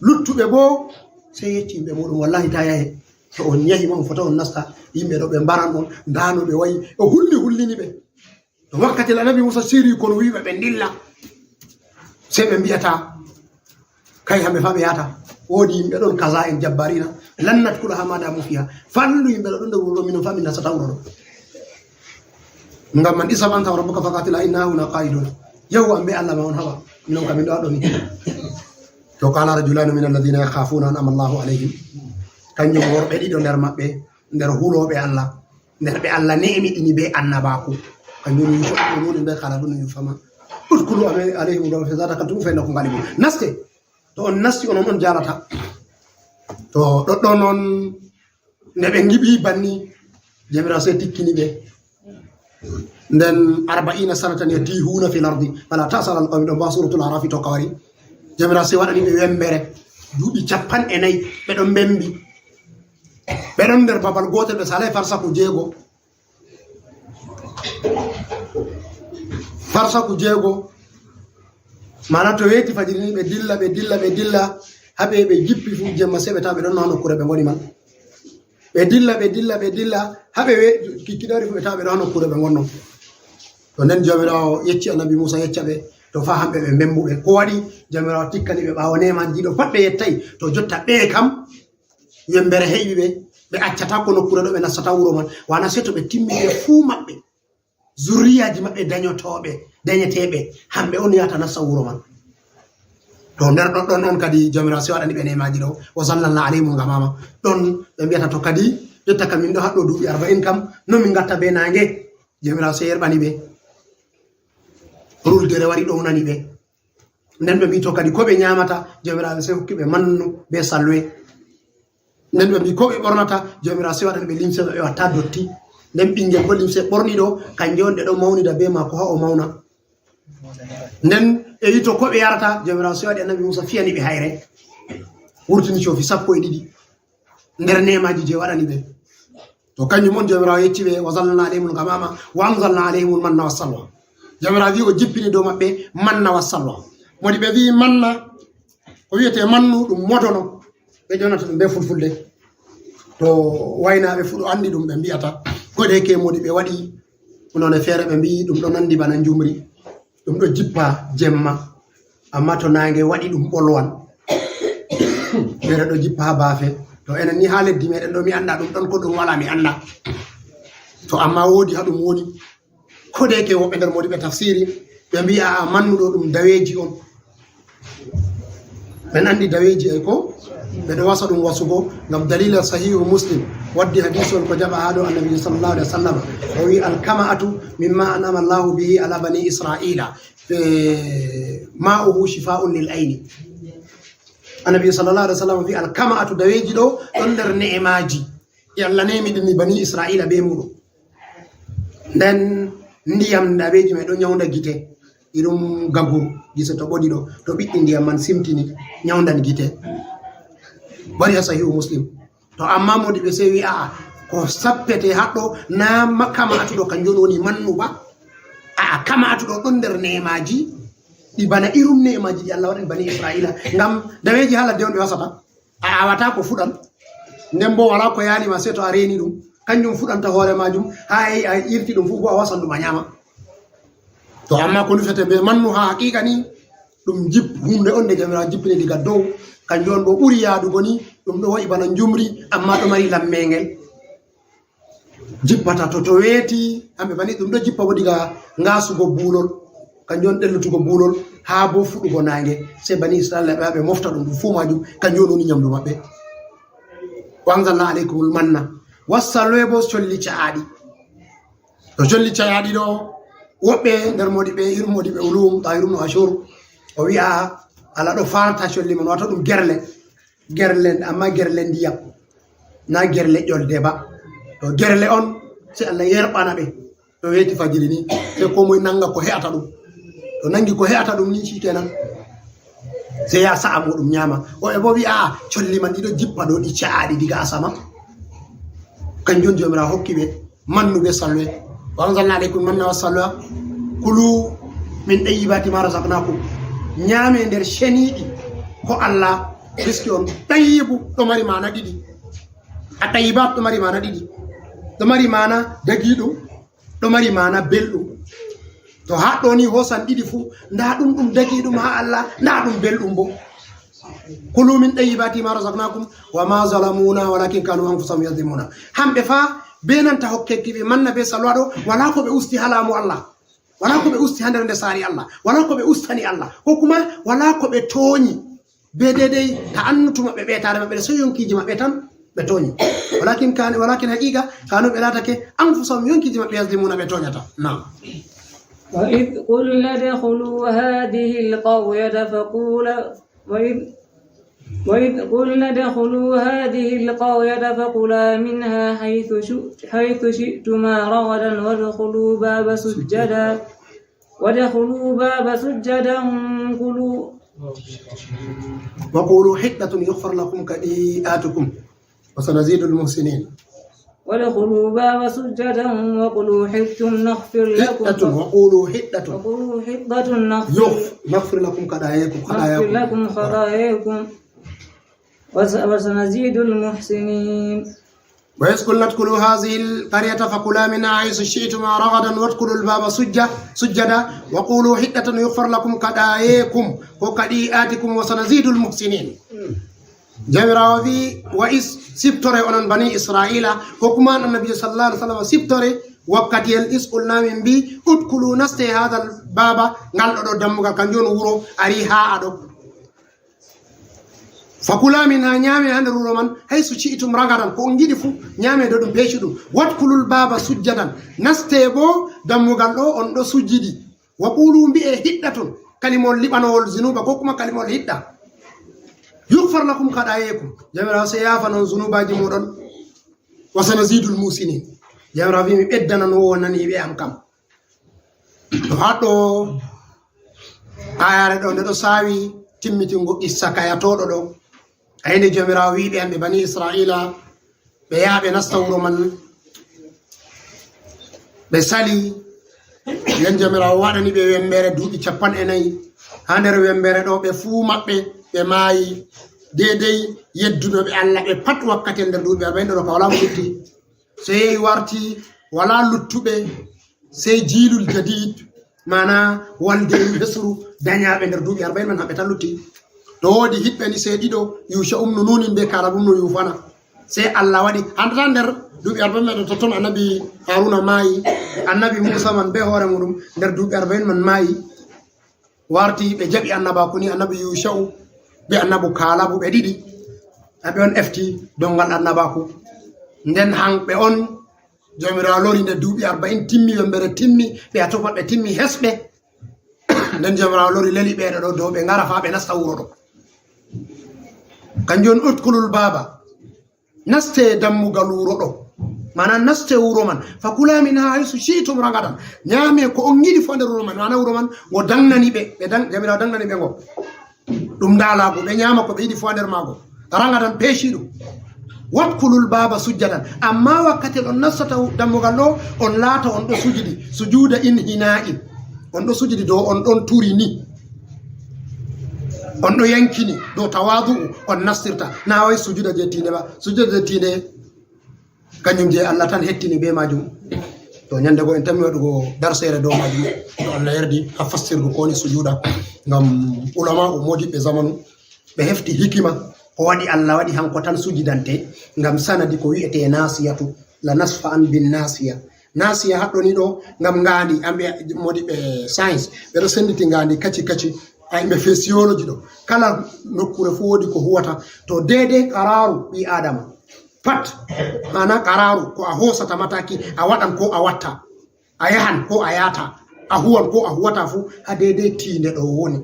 Luttuɓe boo sey yecci yimɓe muuɗum, "Wallahi, taa yahe. To on yahi ma, on fota on nasta. Yimɓe ɗo ɓe mbaran on. Ndaa no ɓe wa'i." O hulni, hulnini ɓe. To wakkati Annabi Muusa siri kono wi'i ɓe ɓe ndilla. Sey ɓe mbi'ata, Kay, hamɓe faa ɓe yahata. Woodi yimɓe ɗon kaza en jabbarina. Lan nadkhulaha ma damu fiha. Fallu yimɓe ɗo ɗon nder wuro ɗo, minon faa min nastata wuro ɗo. Ngam man, izhab anta wa rabbuka faqatila inna hahuna qa'idun. Yahu an be Allah ma on haɓa. Minon kam min ɗo haɗo ni. To qala rajulani min alladhina yakhafuna an'ama Allahu alayhim. Kanjum worɓe ɗiɗo nder maɓɓe, nder hulooɓe Allah. Nder ɓe Allah ne'imiɗini be annabaaku. Kanjum woni Yusuf ibn Nun be kala ɗum yufama. Udkhulu alayhim baba fa iza dakhaltum fa innakum ghalibun. Naste. To on nasti, onon on jaalata. To ɗoɗɗo non, nde ɓe ngiɓi banni, Jawmiraawo sey tikkini ɓe. Nden arba'ina sanatan yatihuna fil ardi, fala ta'sa alal qawmi, ɗon ba Suratul Arafi to kawari. Jawmiraawo sey waɗani ɓe wembere. Duuɓi cappanɗe nayi, ɓe ɗon mbembi. Ɓe ɗon nder babal gootel, ɓe salay farsaku jeego. Farsaku jeego, mana to weeti fajiri ni, ɓe dilla, ɓe dilla, ɓe dilla, haa ɓe, ɓe jippi fu jemma, se ɓe tawa ɓe ɗon no haa nokkuure ɓe ngoni man. Ɓe dilla, ɓe dilla, ɓe dilla, haa ɓe we-, ki-, kiɗoori fu ɓe tawa ɓe ɗon haa nokkuure ɓe ngonno. To nden Joomiraawo yecci Annabi Muusa, yecca ɓe, to faa hamɓe ɓe mbembuɓe. Ko waɗi? Joomiraawo tikkani ɓe ɓaawo neemaaji ɗiɗo pat ɓe yettay. To jotta ɓe kam, yembere heɓi ɓe, ɓe accata ko nokkuure ɗo ɓe nastata wuro man. Wana se to ɓe timmi ɓe fuu maɓɓe. Zurriyaaji maɓɓe dañotooɓe, dañeteeɓe, hamɓe on yahata nasta wuro man. To nder ɗon, ɗon on kadi Joomiraawo se waɗani ɓe neemaaji ɗo, wa zallalna alayhimul gamaama. Ɗon ɓe mbiyata to kadi, jotta kam min ɗo haɗɗo duuɓi arba'in kam, no min ngatta be naange? Joomiraawo se yerɓani ɓe. Ruldere wari ɗownani ɓe. Nden ɓe mbii to kadi ko ɓe ñaamata, Joomiraawo se hokki ɓe mannu be salwe. Nden ɓe mbii ko ɓe ɓornata, Joomiraawo se waɗani ɓe limse ɓe watta dotti. Nden ɓinngel ko limse ɓorniɗo, kanje on ɗe ɗon mawnida be maako haa o mawna. Nden ɓe wi to ko ɓe yarata, Joomiraawo se waɗi Annabi Muusa fiyani ɓe hayre. Wurtini coofi sappo e ɗiɗi. Nder neemaaji je waɗani ɓe. To kanjum on Joomiraawo yecci ɓe, wa zallalna alayhimul gamaama, wa anzalna alayhimul manna wa salwa. Joomiraawo wi o jippini dow maɓɓe manna wa salwa. Modi ɓe wi manna, ko wiyete mannu ɗum modono. Ɓe ƴonata ɗum be fulfulde. To waynaaɓe fu ɗo anndi ɗum ɓe mbiyata. Ko de ke modi ɓe waɗi, none feere ɓe mbii ɗum ɗo nandi bana njumri. Ɗum ɗo jippa jemma, amma to naange waɗi ɗum ɓolwan. Feere ɗo jippa haa baafe. To enen ni haa leddi meɗen ɗo mi annda ɗum ɗon ko ɗum wala mi annda. To amma woodi haa ɗum woni. Ko de ke woɓɓe nder modi ɓe tafsiri, ɓe mbii a'a mannu ɗo ɗum daweeji on. Men anndi daweeji ay ko ɓe ɗo wasa ɗum wasugo, ngam dalila Sahihu Muslim waddi hadisu on ko jaɓa haa ɗo Annabi sallallahu alaihi wasallam o wi, "Alkama'atu mimma an'ama Allahu bihi ala bani Isra'ila, eh, ma'uhu shifa'un lil ayni." Annabi sallallahu alaihi wasallam wi, "Alkama'atu, daweeji ɗo ɗon nder ne'emaaji ɗi Allah neemi ɗum bani Isra'ila be muɗum." Nden ndiyam daweeji may ɗo nyawnda gite, irum gaguru, gise to ɓodi ɗo, to ɓiɗɗi ndiyam man simtini, nyawndan gite. Wari haa Sahihu Muslim. To amma modi ɓe sewi, a'a, ko sappete haɗɗo, na makama atuɗo kanjum woni mannu ba. A'a, kama atuɗo ɗon nder neemaaji, ɗi bana irum neemaaji ɗi Allah waɗani bani Isra'ila. Ngam daweeji haa ladde on ɓe wasata. A awata ko fuɗan. Nden bo wala ko yaali ma, sei to a reeni ɗum. Kanjum fuɗanta hoore maajum, haa a, a irti ɗum fu bo a wasan ɗum a nyaama. To amma ko nufete be mannu haa haqiiqa ni, ɗum jip-, hunde on nde Jawmiraawo jippini diga dow. Kanjum on bo ɓuri yaadugo ni, ɗum ɗo wa'i bana njumri, amma ɗo mari lammeengel. Jippata to, to weeti, hamɓe bani ɗum ɗo jippa bo diga ngaasugo buulol, kanjum on ɗellutugo buulol, haa bo fuɗugo naange. Sei bani Isra'iila ɓe, ɓe mofta ɗum, ɗum fuu maajum, kanjum on woni nyamdu maɓɓe. Wa anzalna alaykumul manna wassalwa bo colli ca'aaɗi. To colli ca'aaɗi ɗo, woɓɓe nder moodiɓɓe, irin moodiɓɓe ulum, Tahir ibn Ashur, o wi'a, Allah ɗo farta colli man, wato ɗum gerle. Gerle, amma gerle ndiyam, na gerle ƴolde ba. To gerle on, sei Allah yerɓana ɓe. To weeti fajiri ni, sei ko moy nanga ko he'ata ɗum. To nangi ko he'ata ɗum ni, shikenan. Sei ya sa'a mo ɗum nyaama. O e bo wi'a, "A'a, colli man ɗiɗo jippa ɗo, ɗi ca'aaɗi diga asama." Kanjum Jawmiraawo hokki ɓe. Mannu be salwe. Wa anzalna alaykum manna wa salwa. Kulu min tayyibati ma razaqnakum. Nyaame nder ceniiɗi ko Allah riski on. Tayyibu ɗo mari maana ɗiɗi. A tayyibat ɗo mari maana ɗiɗi. Ɗo mari maana dagiiɗum, ɗo mari maana belɗum. To haa ɗo ni hoosan ɗiɗi fuu, ndaa ɗum, ɗum dagiiɗum haa Allah, ndaa ɗum belɗum bo. Kulu min tayyibati ma razaqnakum wa ma zalamuna walakin kanu anfusahum yazlimuna. Hamɓe fa, be nanta hokkeki ɓe manna be salwa ɗo, wala ko ɓe usti haa laamu Allah. Wala ko ɓe usti haa nder nde saari Allah. Wala ko ɓe ustani Allah. Ko kuma wala ko ɓe tooñi. Be deydey ta'annutu maɓɓe, ɓeetaare maɓɓe, so yonkiiji maɓɓe tan ɓe tooñi. Walakin kan-, walakin haqiiqa kanu ɓe laatake anfusahum, yonkiiji maɓɓe yazlimuna ɓe tooñata. Naam. وإذ قلنا ادخلوا هذه القرية فقولا، وإذ، وإذ قلنا ادخلوا هذه القرية فكلا منها حيث شئ-، حيث شئتما رغدا وادخلوا باب سجدا، وادخلوا باب سجدا قلوا، وقولوا حطة يغفر لكم خطيئاتكم وسنزيد المحسنين. وادخلوا الباب سجدا وقولوا حطة نغفر لكم Hiɗɗatun, wa qulu hiɗɗatun. وقولوا حطة نغفر Yof, nagfir lakum kaɗayekum, نغفر لكم خطاياكم وس- وسنزيد المحسنين. وإذ قلنا ادخلوا هذه القرية فكلا منها حيث شئتما رغدا وادخلوا الباب سجة- سجدا وقولوا حطة يغفر لكم خطاياكم وخطيئاتكم وسنزيد المحسنين. Jawmiraawo wi, wa is, siftore onon bani Isra'iila, ko kuma annabi sallallahu alaihi wasallam siftore wakkati en is qulna min mbi, udkhulu, naste hadal baba, ngal ɗo ɗo dammugal, kanjum on wuro ari ha aɗo. Fakula minha, ñaame ha nder wuro man, haysu shi'tum ragadan, ko on ngiɗi fu, ñaame dow ɗum, peeci ɗum. Wadkhulul baba sujjadan, naste bo dammugal ɗo on ɗo sujjidi. Wa qulu, mbi'e hiɗɗatun, kalimol liɓanowol zunuba ko kuma kalimol hiɗɗa. Yughfar lakum khatayakum, Jawmiraawo sey yaafan on zunuubaaji mooɗon. Wa sanazidul muhsinin, Jawmiraawo wi mi ɓeddanan wonaniiɓe am kam. To haɗɗo ayare ɗo nde ɗo saawi timmitingo qissa kayatooɗo ɗo. Ayne Jawmiraawo wi ɓe, ɓe bani Isra'iila, ɓe yaha ɓe nasta wuro man, ɓe sali. Nden Jawmiraawo waɗani ɓe wembere duuɓi cappanɗe nayi. Ha nder wembere ɗo ɓe fuu maɓɓe ɓe maayi, deydey yedduno ɓe Allah ɓe pat wakkati nder duuɓi arba'in ɗo ka wala mo lutti. Sey warti wala luttuɓe, sey jiilul jadid, mana waldeeru hesru dañaaɓe nder duuɓi arba'in man, haɓe tan lutti. To woodi hiɓɓe ni sey ɗiɗo, Yusha umnu Nunin be Kalab umnu Yufana. Sey Allah waɗi, handata nder duuɓi arba'in man totton annabi Haruna maayi, annabi Musa man be hoore muɗum nder duuɓi arba'in man maayi. Warti ɓe jaɓi annabaaku ni, annabi Yusha'u be annabu Kalabu ɓe ɗiɗi. Aɓe on efti dongal annabaaku. Nden han ɓe on Jawmiraawo lori nde duuɓi arba'in timmi, wembere timmi, ɓe a tufa ɓe timmi hesɓe. Nden Jawmiraawo lori leli ɓeeɗo ɗo dow ɓe ngara faa ɓe nasta wuro ɗo. Kanjum on udkhulul baba. Naste dammugal wuro ɗo. Mana naste wuro man. Fakula minha haysu shi'tum ragadan. Ñaame ko on yiɗi fo nder wuro man. Mana wuro man ngo dangnani ɓe. Ɓe dang-, Jawmiraawo dangnani ɓe ngo. Ɗum ndaalaagu, ɓe ñaama ko ɓe yiɗi fof nder maago. Ragadan peeciiɗum. Wadkhulul baba sujjadan. Amma wakkati on nastata dammugal ɗo, on laata on ɗo sujidi. Sujuda inhina'in. On ɗo sujidi dow on ɗon turi ni. On ɗo yankini dow tawadu'u on nastirta. Na way sujuda je tiinde ba. Sujuda je tiinde kanjum je Allah tan hettini be majum. To ñande go en tammi waɗugo darseere dow majum. To Allah yardi ha fassirgo ko woni sujuda. Ngam ulama o modiɓɓe zamanu ɓe hefti hikima ko waɗi Allah waɗi hanko tan sujidante, ngam sanadi ko wi'ete nasiyatu, la nasfa an bin nasiya. Nasiya haɗɗoni ɗo ngam ngaandi, amɓe modiɓɓe science ɓe ɗo senditi ngaandi kaci kaci. Ay ɓe physiology ɗo, kala nokkure fu woodi ko huwata. To deydey qararu ɓi adama pat, mana qararu ko a hosata mataki, a waɗan ko a watta, a yahan ko a yata, a huwan ko a huwata fu, ha deydey tiinde ɗo woni.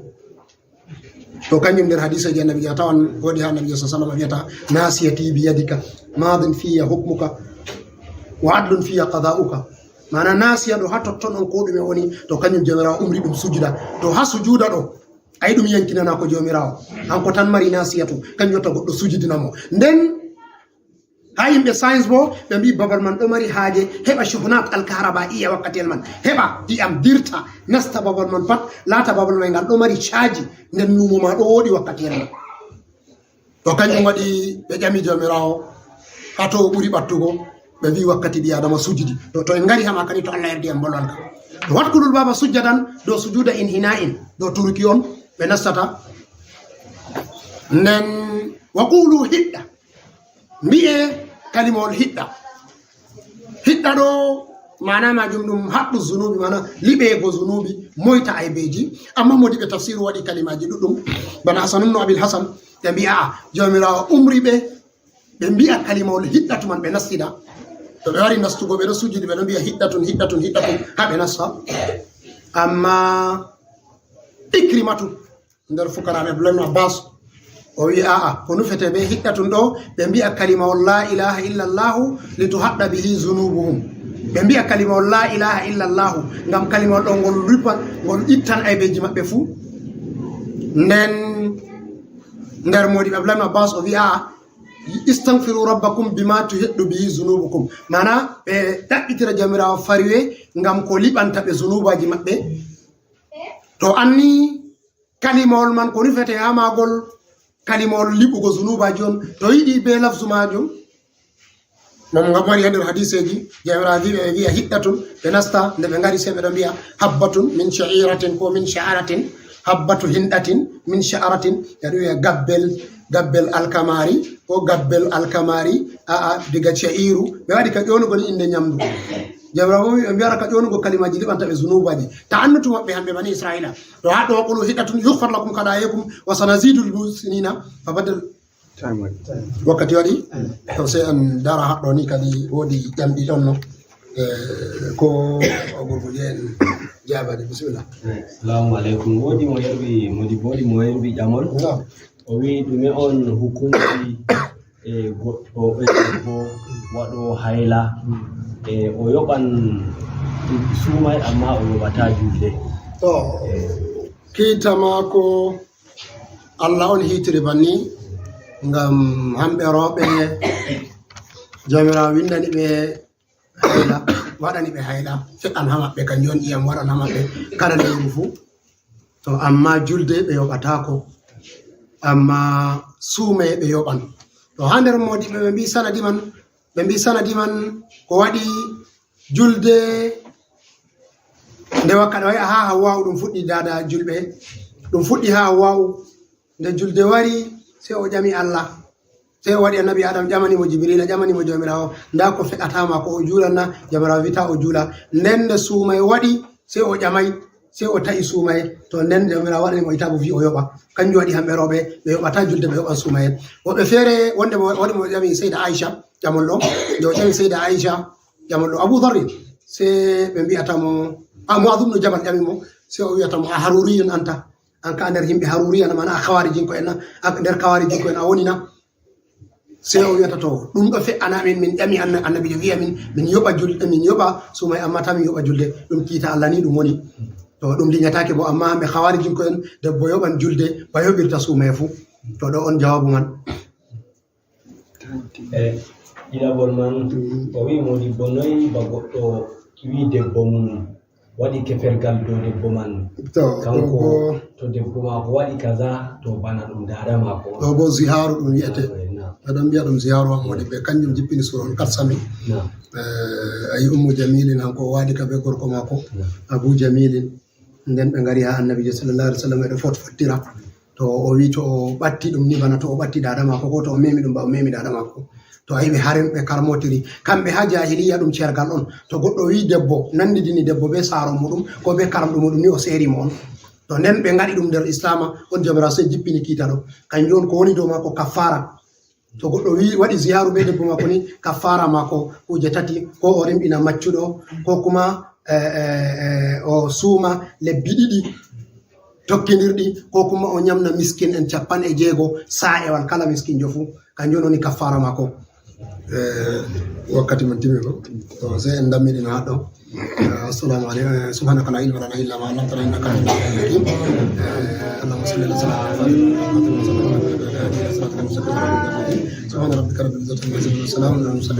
To kanjum nder hadiseji annabi a tawan woodi ha annabi sallallahu alaihi wasallam wiyata, nasiyati bi yadika, madin fiya hukmuka, wa adlun fiya qada'uka. Mana nasiya ɗo ha totton on ko ɗume woni. To kanjum Jawmiraawo umri ɗum sujuda. To ha sujuda ɗo ayi ɗum yankinana ko Jawmiraawo, hanko tan mari nasiyatu, kanjum watta goɗɗo sujidina mo. Nden ha yimɓe science bo ɓe mbi babal man ɗo mari haaje heɓa shuhunat alkaharabaiya wakkatiyel man, heɓa ndiyam dirta nasta babal man pat, laata babal man ngal ɗo mari caaji, nden numo ma ɗo woɗi wakkatiyel man. To kanjum waɗi ɓe ƴami Jawmiraawo ha to o ɓuri ɓattugo, ɓe mbi wakkati ɓi adama sujidi. To, to en ngari ha makani, to Allah yardi en bolwan ka. To wadkhulul baba sujjadan, dow sujuda inhina'in, dow turuki on ɓe nastata. Nden wa qulu hiɗɗa, mbi'e kalimawol hiɗɗa. Hiɗɗa ɗo mana majum ɗum haqqu zunubi, mana liɓeego zunubi, moyta aybeji. Amma modiɓɓe tafsiru waɗi kalimaji ɗuɗɗum. Bana Hasan ibn Abil Hasan, ɓe mbi'a, a'a, Jawmiraawo umri ɓe, ɓe mbi'a kalimawol hiɗɗatu man ɓe nastida. To ɓe wari nastugo, ɓe ɗo sujudi, ɓe ɗo mbi'a hiɗɗatun, hiɗɗatun, hiɗɗatun, ha ɓe nasta. Amma Ikrimatu, nder fukaraaɓe Abdullahi ibn Abbas, o wi, a'a, ko nufete be hiɗɗatun ɗo, ɓe mbi'a kalimawol la ilaha illa Allahu li tuhaɗɗa bihi zunubuhum. Ɓe mbi'a kalimawol la ilaha illa Allahu, ngam kalimawol ɗo ngol rufa, ngol ittan aybeji maɓɓe fuu. Nden nder modiɓɓe Abdullahi ibn Abbas o wi, a'a, "Istagfiru rabbakum bima tuhiddu bihi zunubukum." Mana ɓe ɗaɓɓitira Jawmiraawo fariwe ngam ko liɓanta ɓe zunuubaaji maɓɓe. To anni kalimawol man ko nufete haa maagol, kalimawol liɓugo zunuubaaji on. To yiɗi be lafzu maajum, non ngam wari haa nder hadiseeji, Jawmiraawo wi'i ɓe wi'a hiɗɗatun, ɓe nasta, nde ɓe ngari sey ɓe ɗon mbi'a habbatun min sha'iratin ko min sha'aratin, habbatu hinɗatin min sha'aratin, ɓe ɗon wi'a gabbel, gabbel alkamaari ko gabbel alkamaari, a'a, diga sha'iru, ɓe waɗi ka ƴoonugol innde nyamdu. Jawmiraawo wi'i ɓe mbi'ara ka ƴoonugol kalimaaji liɓanta ɓe zunuubaaji. Ta'annutu maɓɓe hamɓe bani Isra'iila. To haa ɗo wa qulu hiɗɗatun yughfar lakum khatayakum wa sanazidul muhsiniina fa badal. Wakkati waɗi? To sey en ndara haɗɗo ni kadi woodi ƴamɗi ɗon no. Eh, ko o gurguje en jaabade, bisimilla. Assalamu alaikum. Woodi mo yerwi, modi woodi mo yerwi ƴamol. Naam. O wi'i ɗume on hukunci, eh, goɗɗo, eh, debbo waɗo hayla, eh, o yoɓan suumay amma o yoɓata julde. To, kiita maako Allah on hiitiri banni, ngam hamɓe rooɓe Jawmiraawo windani ɓe hayla, waɗani ɓe hayla, fe'an haa maɓɓe, kanjum on ƴiyam waɗan haa maɓɓe kala lewru fuu. To, amma julde ɓe yoɓataako, amma suumaye ɓe yoɓan. To, haa nder moodiɓɓe ɓe mbi'i sanadi man, ɓe mbi'i sanadi man ko waɗi julde nde wakkati o yaha haa Hawwa'u ɗum fuɗɗi daada julɓe, ɗum fuɗɗi haa Hawwa'u. Nde julde wari, sey o ƴami Allah. Sey o waɗi annabi Adam ƴamani mo Jibrila, ƴamani mo Jawmiraawo, ndaa ko fe'ata ma, ko o juulan na? Jawmiraawo wi'ta o juula. Nden nde suumaye waɗi, sey o ƴamay, sey o ta'i suumaye. To nden Jawmiraawo waɗani mo itaabu, wi'i o yoɓa. Kanjum waɗi hamɓe rooɓe, ɓe yoɓata julde, ɓe yoɓan suumaye. Woɓɓe feere, wonde mo, waɗi mo ƴami Seyda Aisha, ƴamol ɗo. Nde o ƴami Seyda Aisha, ƴamol ɗo Abu Dharrin, sey ɓe mbi'ata mo, a, Mu'adh ibn Jabal ƴami mo, sey o wi'ata mo, "A haruriyun anta?" An ka nder yimɓe haruriya na, mana a kawarijinko en na? A nder kawarijinko en a woni na? Sey o wi'ata, "To, ɗum ɗo fe'ana min, min ƴami anna-, annabiijo wi'a min, min yoɓa jul-, min yoɓa suumaye, amma ta min yoɓa julde. Ɗum kiita Allah ni ɗum woni. To, ɗum linyataake bo, amma hamɓe kawarijinko en, debbo yoɓan julde, ba yoɓirta suumaye fu." To, ɗo on jawaabu man. E ɗiɗaɓol man, o wi'i modibbo noy ba goɗɗo wi'i debbo mum waɗi kefergal dow debbo man. To, kanko ɗo bo to debbo maako waɗi kaza, to bana ɗum daada maako on. Ɗo bo zihaaru ɗum wi'ete. Naam. Ɓe ɗon mbi'a ɗum zihaaru haa modibbo. Kanjum jippini suura on katsami. Naam. Eh, a yi Ummu Jamilin, hanko o waadi ka be gorko maako. Naam. Abu Jamilin. Nden ɓe ngari haa Annabiijo sallallahu alaihi wasallam, ɓe ɗo fot-, fottira. To o wi to o ɓatti ɗum ni bana to o ɓatti daada maako, ko to o memi ɗum ba o memi daada maako. To a yi ɓe haren ɓe karmotiri. Kamɓe haa jaahiliya ɗum cergal on. To goɗɗo wi debbo, nandidini debbo be saaro muɗum, ko be karamɗo muɗum ni o seeri mo on. To nden ɓe ngaɗi ɗum nder Islaama, on Jawmiraawo sey jippini kiita ɗo. Kanjum on ko woni dow maako kafaara. To goɗɗo wi-, waɗi zihaaru be debbo maako ni, kafaara maako kuuje tati, ko o rimɗina maccuɗo, ko kuma, eh, eh, eh, o suuma lebbi ɗiɗi tokkindirɗi, ko kuma o nyamna miskin en cappanɗe jeego saa'ewal kala miskinjo fuu. Kanjum woni kafaara maako. Eh, wakkati man timmi ko. To, sey en dammiɗino haa ɗo. Eh, assalamu alaikum. Eh, subhanaka la ilma lana illa ma allamtana innaka antal alimul hakim. Eh, Allahumma salli ala sayyidina Muhammadin wa ala alihi wa sahbihi wa sallam. Subhana rabbika rabbil izzati amma yasifun. Salamun ala al mursalin.